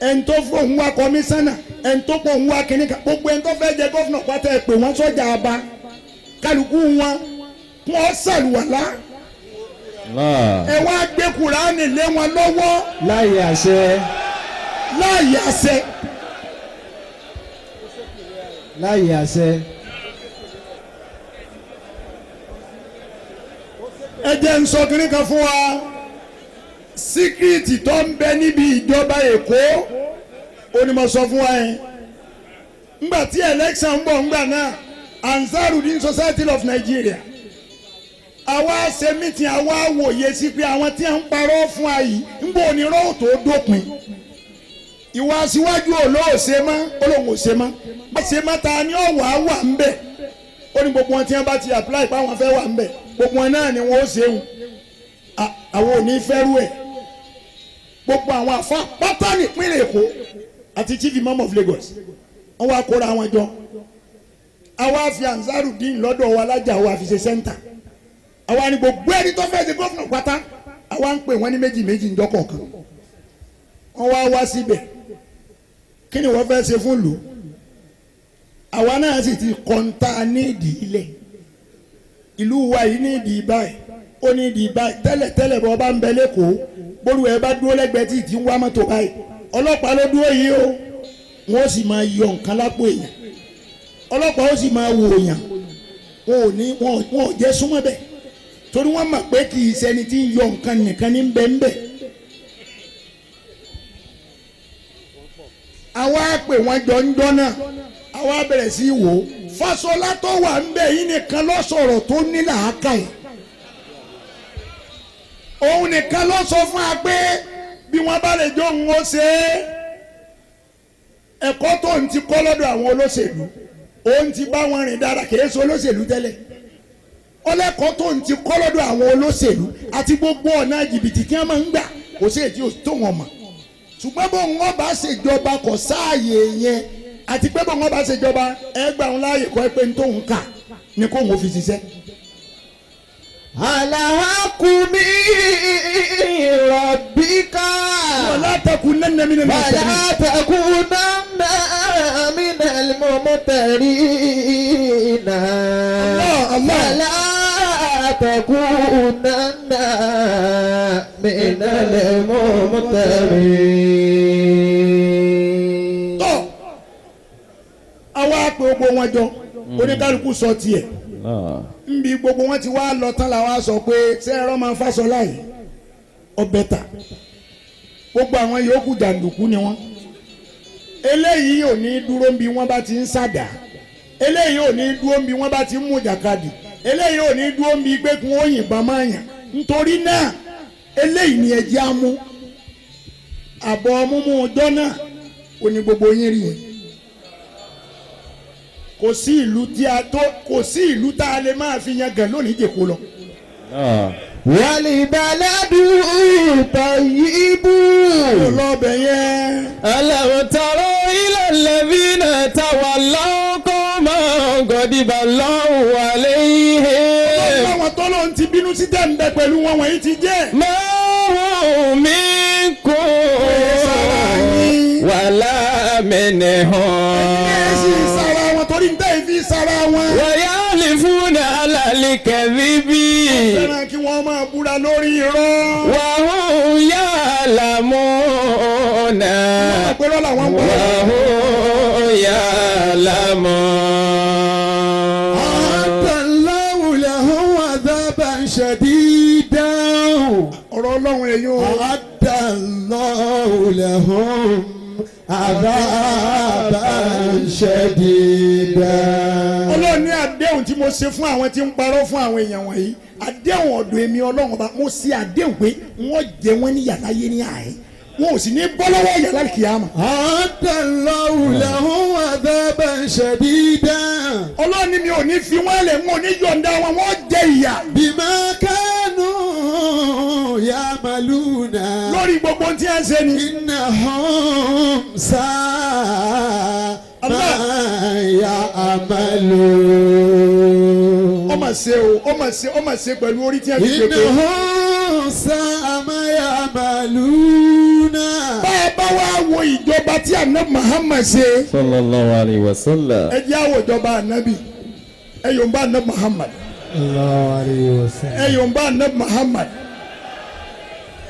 N: ẹni tó fòun wá kọmíṣánná, ẹni tó pọ̀ ń wá kínní kan, gbogbo ẹni tó fẹ́ jẹ gọ́fúnà pátá ẹ pè wọ́n sọ́jà àbá. Kálukú wọn wọ́n ṣàlùwàlá. Ẹ wá gbé Kùránì lé wọn lọ́wọ́.
A: Láyé àṣẹ.
N: Láyé àṣẹ.
A: Láyé àṣẹ.
N: Ẹ jẹ́ ń sọ kínní kan fún wa. Síkírìtì tó ń bẹ níbi ìjọba Èkó ó ní mo sọ fún wa yẹn. Ngbà tí election ń bọ̀ ngbà náà, Ansarudeen Society of Nigeria àwa ṣe mítìn àwa wòye sí pé àwọn tí ń parọ́ fún wa yìí ń bò ní rọ́ọ̀ tó dópin. Ìwà síwájú olóòṣe mọ́ olóhùn òṣe mọ́ bá ṣe mọ́ ta ni ó wà á wà ń bẹ̀. Ó ní gbogbo wọn tí wọ́n bá ti apply pé àwọn fẹ́ wà ń bẹ̀ gbogbo wọn náà ni wọ́n ó ṣeun. Àwọn ò ní fẹ́rù ẹ̀. Gbogbo àwọn àfa pátá nípínlẹ̀ Èkó àti Chief Imam of Lagos wọ́n wá kóra wọn jọ. Àwa fi Ansarudeen lọ́dọ̀ wa lájà wa fi ṣe center. Àwa ni gbogbo ẹni tó fẹ́ ṣe gómìnà pátá, àwa ń pè wọ́n ní méjì méjì ńjọ́ kọ̀ọ̀kan. Wọ́n wá wá síbẹ̀. Kí ni wọ́n fẹ́ ṣe fún ìlú? Àwa náà sì ti kọ́ńtà nídìí ilẹ̀. Ìlú wa yìí nídìí báyìí, ó nídìí báyìí. Tẹ́lẹ̀ tẹ́lẹ̀ bọ́ bá ń bẹ lẹ́kọ̀ọ́, bólú ẹ bá dúró lẹ́gbẹ̀ẹ́ tí ti ń wá mọ́tò báyìí, ọlọ́pàá ló dúró yìí o, wọ́n sì máa yọ nǹkan lápò èèyàn, ọlọ́pàá ó sì máa wò èèyàn. Wọn ò ní wọn ò jẹ́ súnmọ́ bẹ́ẹ̀, torí wọ́n mọ̀ pé kì í ṣẹni tí ń yọ nǹkan nìkan ní bẹ́ẹ̀ bẹ́ẹ̀. Àwa pè wọ́n jọ ń jọ náà, àwa bẹ̀rẹ̀ sí í wò ó. Fáṣọlá tó wà ń bẹ̀ yìí nìkan ló sọ̀rọ̀ tó ní làákàyè. Òun nìkan ló sọ fún wa pé bí wọ́n bá lè jó òun ó ṣe é. Ẹ̀kọ́ tó ń ti kọ́ lọ́dọ̀ àwọn olóṣèlú, òun ti bá wọn rìn dára, kì í ṣe olóṣèlú tẹ́lẹ̀. Ọlẹ́kọ̀ọ́ tó ń ti kọ́ lọ́dọ̀ àwọn olóṣèlú àti gbogbo ọ̀nà jìbìtì tí wọ́n máa ń gbà, kò sí èyí tó wọn mọ̀. Ṣùgbọ́n bó wọn bá ṣèjọba kò sáàyè yẹn, àti pé bó wọn bá ṣèjọba ẹgbàá ńlá yìí kọ́ ẹ pé ní tóun kà ní kóun ò fi ṣiṣẹ́.
E: Alahakumi rabbika.
N: Wala takunanna minal mumtarin.
E: Wala takunanna minal mumtarin.
N: Allah Allah.
E: Wala takunanna minal mumtarin.
N: Tọ́ àwa pé gbogbo wọn jọ, oníkálukú sọ tiẹ̀. Nbi gbogbo wọn ti wá lọ tán la wá sọ pé ṣé ẹ̀rọ máa ń Fáṣọlá yìí ọbẹ̀ ta. Gbogbo àwọn yòókù jàǹdùkú ni wọn. Eléyìí ò ní dúró nbi wọn bá ti ń sàdá, eléyìí ò ní dúró nbi wọn bá ti ń mú jàkadì, eléyìí ò ní dúró nbi pé kí wọn yìnbọn máa yàn. Nítorí náà eléyìí ni ẹjẹ́ á mú àbọ̀ múmú ọjọ́ náà ò ní gbogbo yín rí yẹn. Kò sí ìlú tí a tó, kò sí ìlú tá a lè máa fi yan gàn lónìí jèkó lọ.
E: Wàlìbàládù tọ̀yìbù.
N: Lọ́bẹ̀ yẹn.
E: Alam tara ila alladhina tawallaw qawman ghadiba Allahu alayhim.
N: Ọlọ́run tọ́lọ́ ti bínú sí tẹ̀ ń bẹ pẹ̀lú wọn wọ̀nyí ti jẹ́.
E: Ma hum minkum wala minhum.
N: Ẹ sì sára wọn torí ń tẹ́ ìfi sára wọn.
E: Wayalifuna ala al-kadhibi.
N: Fẹ́ràn kí wọ́n máa búra lórí irọ́.
E: Wa hum ya'lamuna. Wa hum ya'lamun.
A: Allahu lahum adhaban shadidan.
N: Ọ̀rọ̀ Ọlọ́run èyí o.
A: Allahu lahum adhaban shadidan.
N: Ọlọ́run ní àdéhùn tí mo ṣe fún àwọn tí ń parọ́ fún àwọn èèyàn wọ̀nyí, àdéhùn ọ̀dọ̀ èmi Ọlọ́run ọba, mo ṣe àdéhùn pé wọ́n jẹ wọ́n ní yàrá yé ní àárẹ̀, wọn ò sì ní bọ́ lọ́wọ́ yàrá kìámà.
A: Allahu lahum adhaban shadidan.
N: Ọlọ́run ní mi ò ní fi wọ́n lẹ̀, wọn ò ní yọ̀ǹda wọn, wọ́n jẹ ìyà.
A: Bima kanu ya'maluna.
N: Lórí gbogbo tí ẹ ń ṣe ni.
A: Innahum sa'a ma ya'malun.
N: Ó mà ṣe o, ó mà ṣe, ó mà ṣe pẹ̀lú orí tí ẹ fi ṣe pé.
A: Innahum sa'a ma ya'maluna.
N: Bá a bá wá wo ìjọba tí Ànábì Muhammad ṣe.
E: Sallallahu alayhi wa sallam.
N: Ẹ jẹ́ àwọ̀ ìjọba Ànábì. Ẹ yóò bá Ànábì Muhammad.
A: Sallallahu alayhi wa sallam.
N: Ẹ yóò bá Ànábì Muhammad.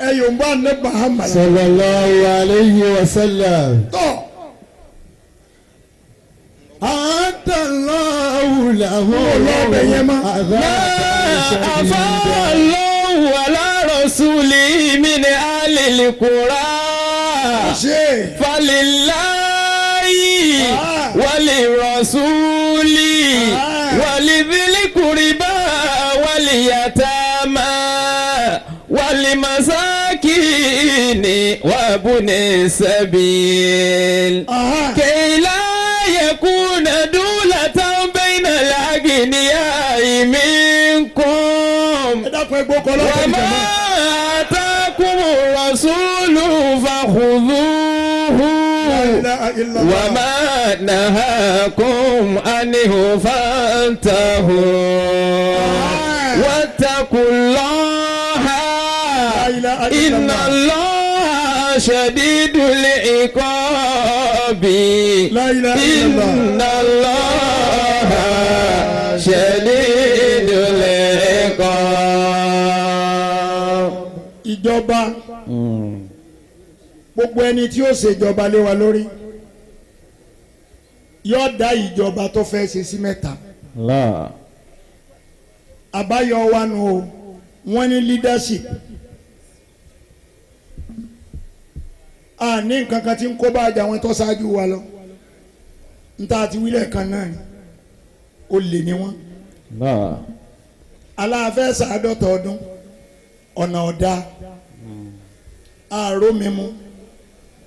N: Ẹ yóò bá Ànábì Muhammad.
A: Sallallahu alayhi wa sallam.
N: Tọ́.
A: Allahu lahu
E: Allahu ala rasulihi min ahlil qura. Falillahi walirasuli walidhil qurba waliyatama walimasakini wabni sabil. Kay la yakuna dulatan bayna al-aghniya'i minkum.
N: Ẹ dákun, ẹ gbọ́ kọ́ lọ́wọ́
E: Wa ma
N: ìjọba. ilaha illallah.
E: وما نهاكم عنه فانتهوا واتقوا الله إن الله شديد العقاب إن الله شديد العقاب.
N: Ìjọba, gbogbo ẹni tí ó ṣèjọba lé wa lórí yóò dá ìjọba tó fẹ́ ṣe sí mẹ́ta.
H: Allah.
N: Àbáyọ wa nù o, wọ́n ní leadership. A ní nǹkan kan tí ń kó bá àjà wọn tó ṣáájú wa lọ, níta àti wílẹ̀ kan náà ni ó lè ní wọn.
H: Allah.
N: Aláàfẹ́ sàádọ́ta ọdún ọ̀nà ọ̀dà àárò mímu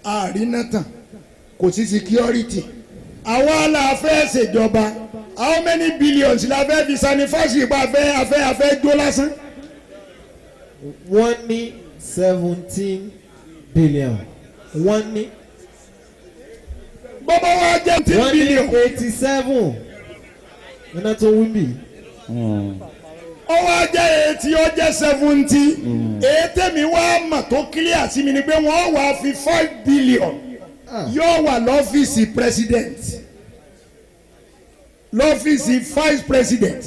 N: àrínátàn kò sí security. Àwa la fẹ́ ṣèjọba, how many billions la fẹ́ fi sanifásitì pa afẹ́ afẹ́ afẹ́ jó lásán.
O: Wọ́n ní 17 billion wọ́n ní.
N: Bọ́bá wa jẹ́ 10
O: Wọ́n ní
N: billion.
O: 87 iná tó wí bì.
N: Ó wá jẹ́ 80, ó jẹ́ 70. Ètèmi wá mà tó clear sí mi ni pé wọ́n wá fi 5 billion yóò wà lọ́fíìsì president, lọ́fíìsì vice president,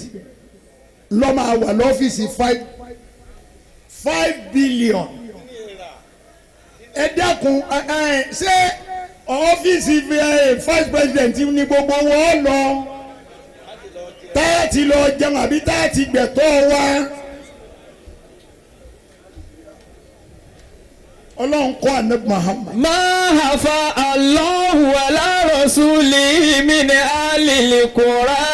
N: ló máa wà lọ́fíìsì 5 billion. Ẹ dákun, ẹ ẹ ṣé ọ́fíìsì vice president ní gbogbo wọn lọ táàtì lọ jẹun àbí táàtì gbẹ̀tọ́ wa? Ọlọ́run kọ́ ànábì Muhammad.
E: ما أفاء الله على رسوله من أهل القرى.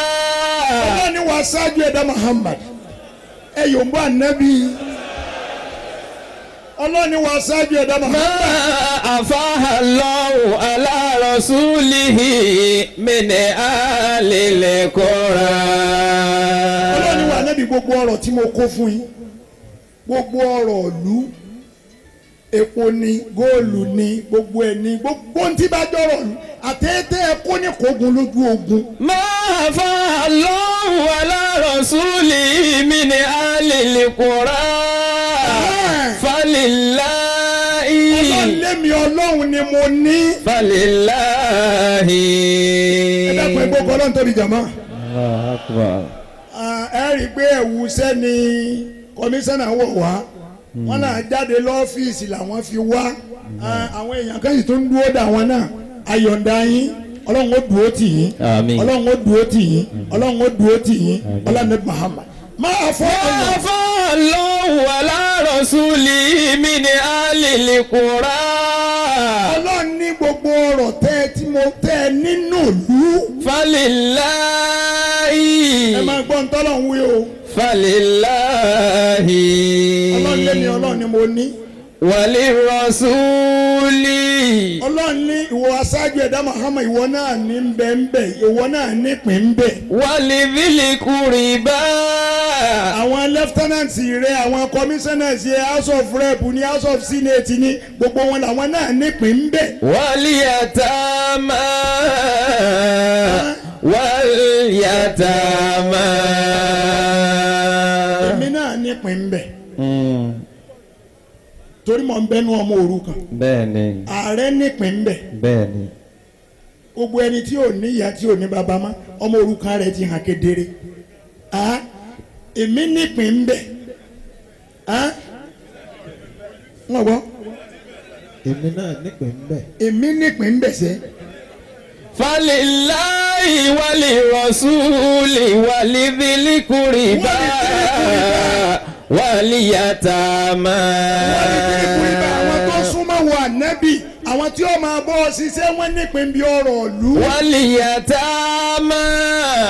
N: Ọlọ́run ni wàá ṣáájú ẹ̀dá Muhammad, ẹ yóò ń bọ́ ànábì. Ọlọ́run ni wàá ṣáájú ẹ̀dá Muhammad.
E: ما أفاء الله على رسوله من أهل القرى.
N: Ọlọ́run ni wàá ànábì, gbogbo ọ̀rọ̀ tí mo kó fún yín, gbogbo ọ̀rọ̀ ìlú, epo ni, góòlù ni, gbogbo ẹ̀ ni, gbogbo ohun tí bá jọ̀rọ̀ ìlú àtẹ́tẹ́ ẹ kó ní kógun lójú ogun.
E: ما أفاء الله على رسوله من أهل القرى فلله.
N: Ọlọ́run lémi Ọlọ́run ni mo ní.
E: فلله.
N: Ẹ dákun, ẹ gbogbo Ọlọ́run tóbi jàmá.
H: Allahu Akbar.
N: Ẹ rí i pé ẹ̀wù sẹ́ni kọmíṣánná wọ̀ wá, wọ́n náà jáde lọ́fíìsì làwọn fi wá. Àwọn èèyàn kan sì tún dúró dà wọn náà. Ayọ̀ǹda yín, Ọlọ́run ó dúró tì yín.
H: Àmín.
N: Ọlọ́run ó dúró tì yín. Ọlọ́run ó dúró tì yín. Ọlọ́run ní Muhammad máa fọ́
E: ما أفاء الله على رسوله من أهل القرى.
N: Ọlọ́run ní gbogbo ọ̀rọ̀ tẹ́ ẹ tí mo tẹ́ ẹ nínú ìlú.
E: فلله.
N: Ẹ máa gbọ́ ntọ́lọ́run wí o.
E: فلله.
N: Ọlọ́run lémi Ọlọ́run ni mo ní.
E: وللرسول.
N: Ọlọ́run ní ìwọ aṣáájú ẹ̀dá Muhammad, ìwọ náà ní ń bẹ ń bẹ, ìwọ náà nípìn ń bẹ.
E: ولذي القربى.
N: Àwọn lieutenant rẹ, àwọn commissioners yẹ, House of Rep ní, House of Senate ní, gbogbo wọn làwọn náà nípìn ń bẹ.
E: واليتامى واليتامى.
N: Èmi náà nípìn ń bẹ torí mọ̀ ń bẹ́nu ọmọ òrukàn.
H: Bẹ́ẹ̀ni.
N: Ààrẹ nípìn ń bẹ.
H: Bẹ́ẹ̀ni.
N: Gbogbo ẹni tí ò ní ìyá, tí ò ní bàbá mọ́, ọmọ òrukàn rẹ̀ ti hàn kedere. Ah, èmi nípìn ń bẹ. Ah, wọ́n gbọ́.
O: Èmi náà nípìn ń bẹ̀.
N: Èmi nípìn ń bẹ sẹ́.
E: فلله وللرسول ولذي القربى واليتامى.
N: Àwọn tó súnmọ́ wọ ànábì, àwọn tí ó máa bọ́ ọ ṣiṣẹ́, wọ́n nípìn bí ọ̀rọ̀ ìlú.
E: واليتامى.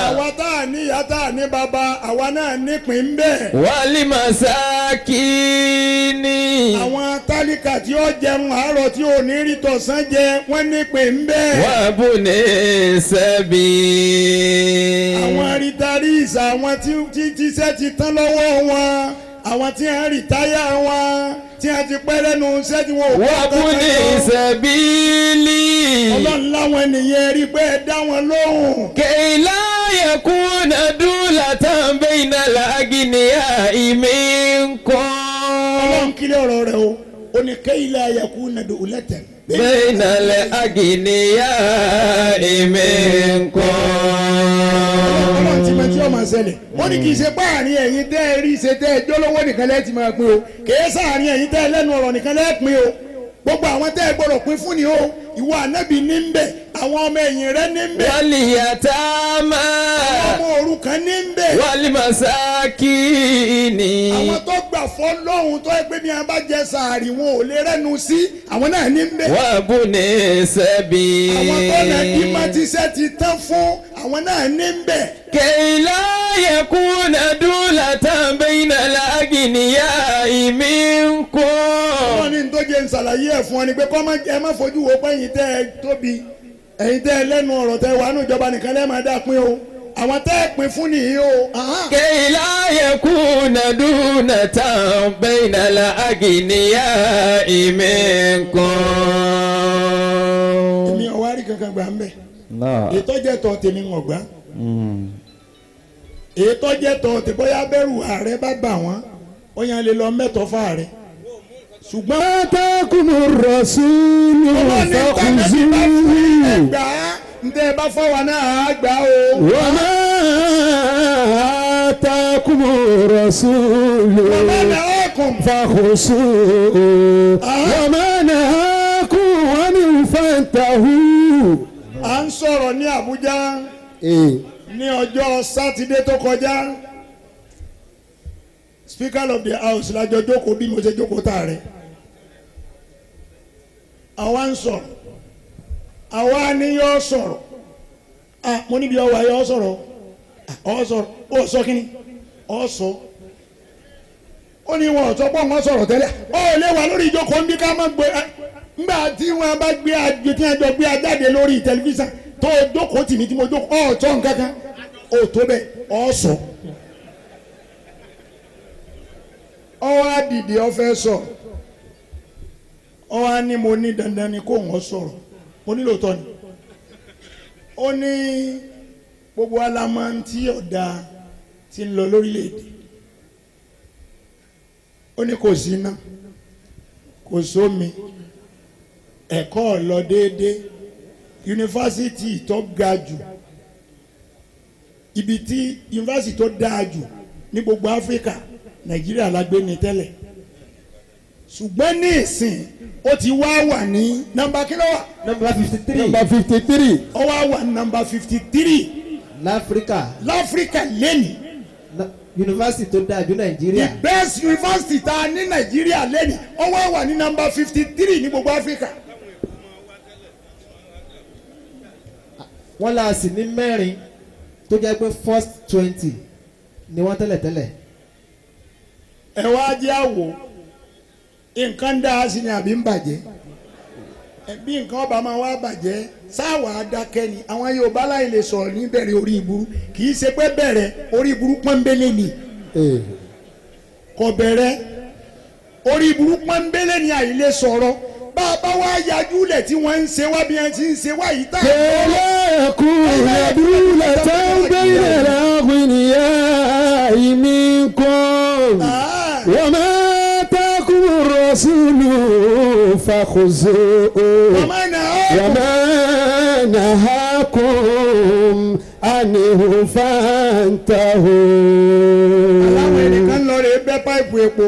N: Àwa tá a ní ìyá, tá a ní bàbá, àwa náà nípìn ń bẹ.
E: والمساكين.
N: Àwọn tálíkà tí ó jẹun àárọ̀ tí ò ní rí tọ̀sán jẹ, wọ́n nípìn ń bẹ.
E: وابن السبيل.
N: Àwọn retirees, àwọn tí tí tíṣẹ́ ti tán lọ́wọ́ wọn, àwọn tí wọ́n retire wọn, tí wọ́n ti pẹ́ lẹ́nu iṣẹ́ tí wọ́n ò kọ́
E: وابن
N: kankan jọ.
E: السبيل.
N: Ọlọ́run láwọn ènìyàn rí pé ẹ dá wọn lóhùn.
E: كي لا يكون دولة بين الأغنياء منكم.
N: Ọlọ́run kílẹ̀ ọ̀rọ̀ rẹ̀ o, ó ní كي لا يكون دولة.
E: بين الأغنياء منكم.
N: Ọlọ́run ti mọ tí ó máa ṣẹlẹ̀. Ó ní kì í ṣe páàrin ẹ̀yin tẹ́ ẹ rí ṣe tẹ́ ẹ jólówó nìkan lẹ́ẹ̀ ti máa pín o, kì í sáàrin ẹ̀yin tẹ́ ẹ lẹ́nu ọ̀rọ̀ nìkan lẹ́ẹ̀ pín o, gbogbo àwọn tẹ́ ẹ gbọ́dọ̀ pín fún ni o. Ìwọ ànábì ní ń bẹ, àwọn ọmọ ẹ̀yìn rẹ ní ń bẹ,
E: واليتامى.
N: àwọn ọmọ òrukàn ní ń bẹ,
E: والمساكين.
N: àwọn tó gbà fọ́ lọ́hùn tó ẹ pé bí wọn bá jẹ sàárì wọn ò lè rẹ́nu sí, àwọn náà ní ń bẹ,
E: وابن السبيل.
N: àwọn tó nà bí mọ́tíṣẹ́ ti tán fún, àwọn náà ní ń bẹ.
E: كي لا يكون دولة بين الأغنياء منكم.
N: Wọ́n ní tó jẹ́ nsàlàyé ẹ̀ fún ọ ni pé kọ́ ẹ má fojú wo pé ẹ̀yin tẹ́ ẹ tóbi, ẹ̀yin tẹ́ ẹ lẹ́nu ọ̀rọ̀ tẹ́ wà nù ìjọba nìkan lẹ́ẹ̀ máa dá pín o, àwọn tẹ́ ẹ pín fún nìyí o.
E: كي لا يكون دونة بين الأغنياء منكم.
N: Èmi ò wá rí kankan gbà ń bẹ̀. Ìtọ́jẹ́ tọ́ tèmi ń ọ̀gbá, ìtọ́jẹ́ tọ́ tè bóyá bẹ̀rù ààrẹ bá bà wọ́n, ó yàn lè lọ mẹ́tọ́ fáàrẹ. Ṣùgbọ́n
J: آتاكم الرسول
N: Ọlọ́ni tàbí bá fún
J: فخذوه.
N: ẹgbàá ntẹ́ ẹ bá fọwọ́ náà á gbà o.
J: وما آتاكم الرسول
N: وما نهاكم
J: فخذوه وما نهاكم عنه فانتهوا.
N: À ń sọ̀rọ̀ ní Àbújá ní ọjọ́ Sátidé tó kọjá. Speaker of the House lájọ jókòó bí mo ṣe jókòó tààrẹ. Àwa ń sọ̀rọ̀, àwa ni yóò sọ̀rọ̀. Ah, mo níbi ọwọ́ ayé ọ sọ̀rọ̀, ọ sọ̀rọ̀, ó sọ kínní, ọ sọ. Ó ní wọn ò sọ pé wọn sọ̀rọ̀ tẹ́lẹ̀. Ó lè wà lórí ìjókòó nbí ká má gbé ngbà tí wọn bá gbé àjò tí wọn jọ gbé ajáde lórí tẹlifíṣàn tó jókòó tì mí tí mo jókòó, ọ sọ nǹkan kan, ó tó bẹ́ẹ̀, ọ sọ. Ọ wá dìde, ọ fẹ́ sọ̀rọ̀. Ọ wá ní mo ní dandan ni kó wọn sọ̀rọ̀. Mo ní lóòótọ́ ni. Ó ní gbogbo alamọ tí ọ̀dà ti ń lọ lórílẹ̀‐èdè. Ó ní kò sí iná, kò sómi, ẹ̀kọ́ ò lọ déédéé, yunifásitì tó ga jù, ibi tí yunifásitì tó dáa jù ní gbogbo Áfíríkà, Nàìjíríà la gbé ní tẹ́lẹ̀, ṣùgbọ́n ní ìsìn ó ti wá wà ní nọ́mbà kí ló wà?
O: Nọ́mbà 53.
J: Nọ́mbà 53.
N: Ó wá wà ní nọ́mbà 53.
O: Láfíríkà.
N: Láfíríkà lẹ́nìí.
O: Yunifásitì tó dáa jù Nàìjíríà.
N: The best university tá a ní Nàìjíríà lẹ́nìí, ó wá wà ní nọ́mbà 53 ní gbogbo Áfíríkà.
O: Wọ́n la sì ní mẹ́rin tó jẹ́ pé first 20 ni wọ́n tẹ́lẹ̀tẹ́lẹ̀.
N: Ẹ wá jẹ́ àwò, nǹkan dáa sí ni àbí ń bàjẹ́? Bí nǹkan ọba máa wá bàjẹ́ sáwà dákẹ́ ni. Àwọn Yorùbá láì lè sọ̀rọ̀ ní bẹ̀rẹ̀ orí ìburú, kì í ṣe pé bẹ̀rẹ̀ orí ìburú pọ́nbélé ni, kò bẹ̀rẹ̀ orí ìburú pọ́nbélé ni àìlè sọ̀rọ̀. Bá a bá wá yájú lẹ̀ tí wọ́n ń ṣe wá bí wọ́n ti ń ṣe wá yìí tá.
J: كلا يكون دولة بين الأغنياء منكم وما آتاكم الرسول فخذوه وما نهاكم عنه فانتهوا.
N: Aláwọ̀ ẹnìkan lọ rè é bẹ́ páìpù epo.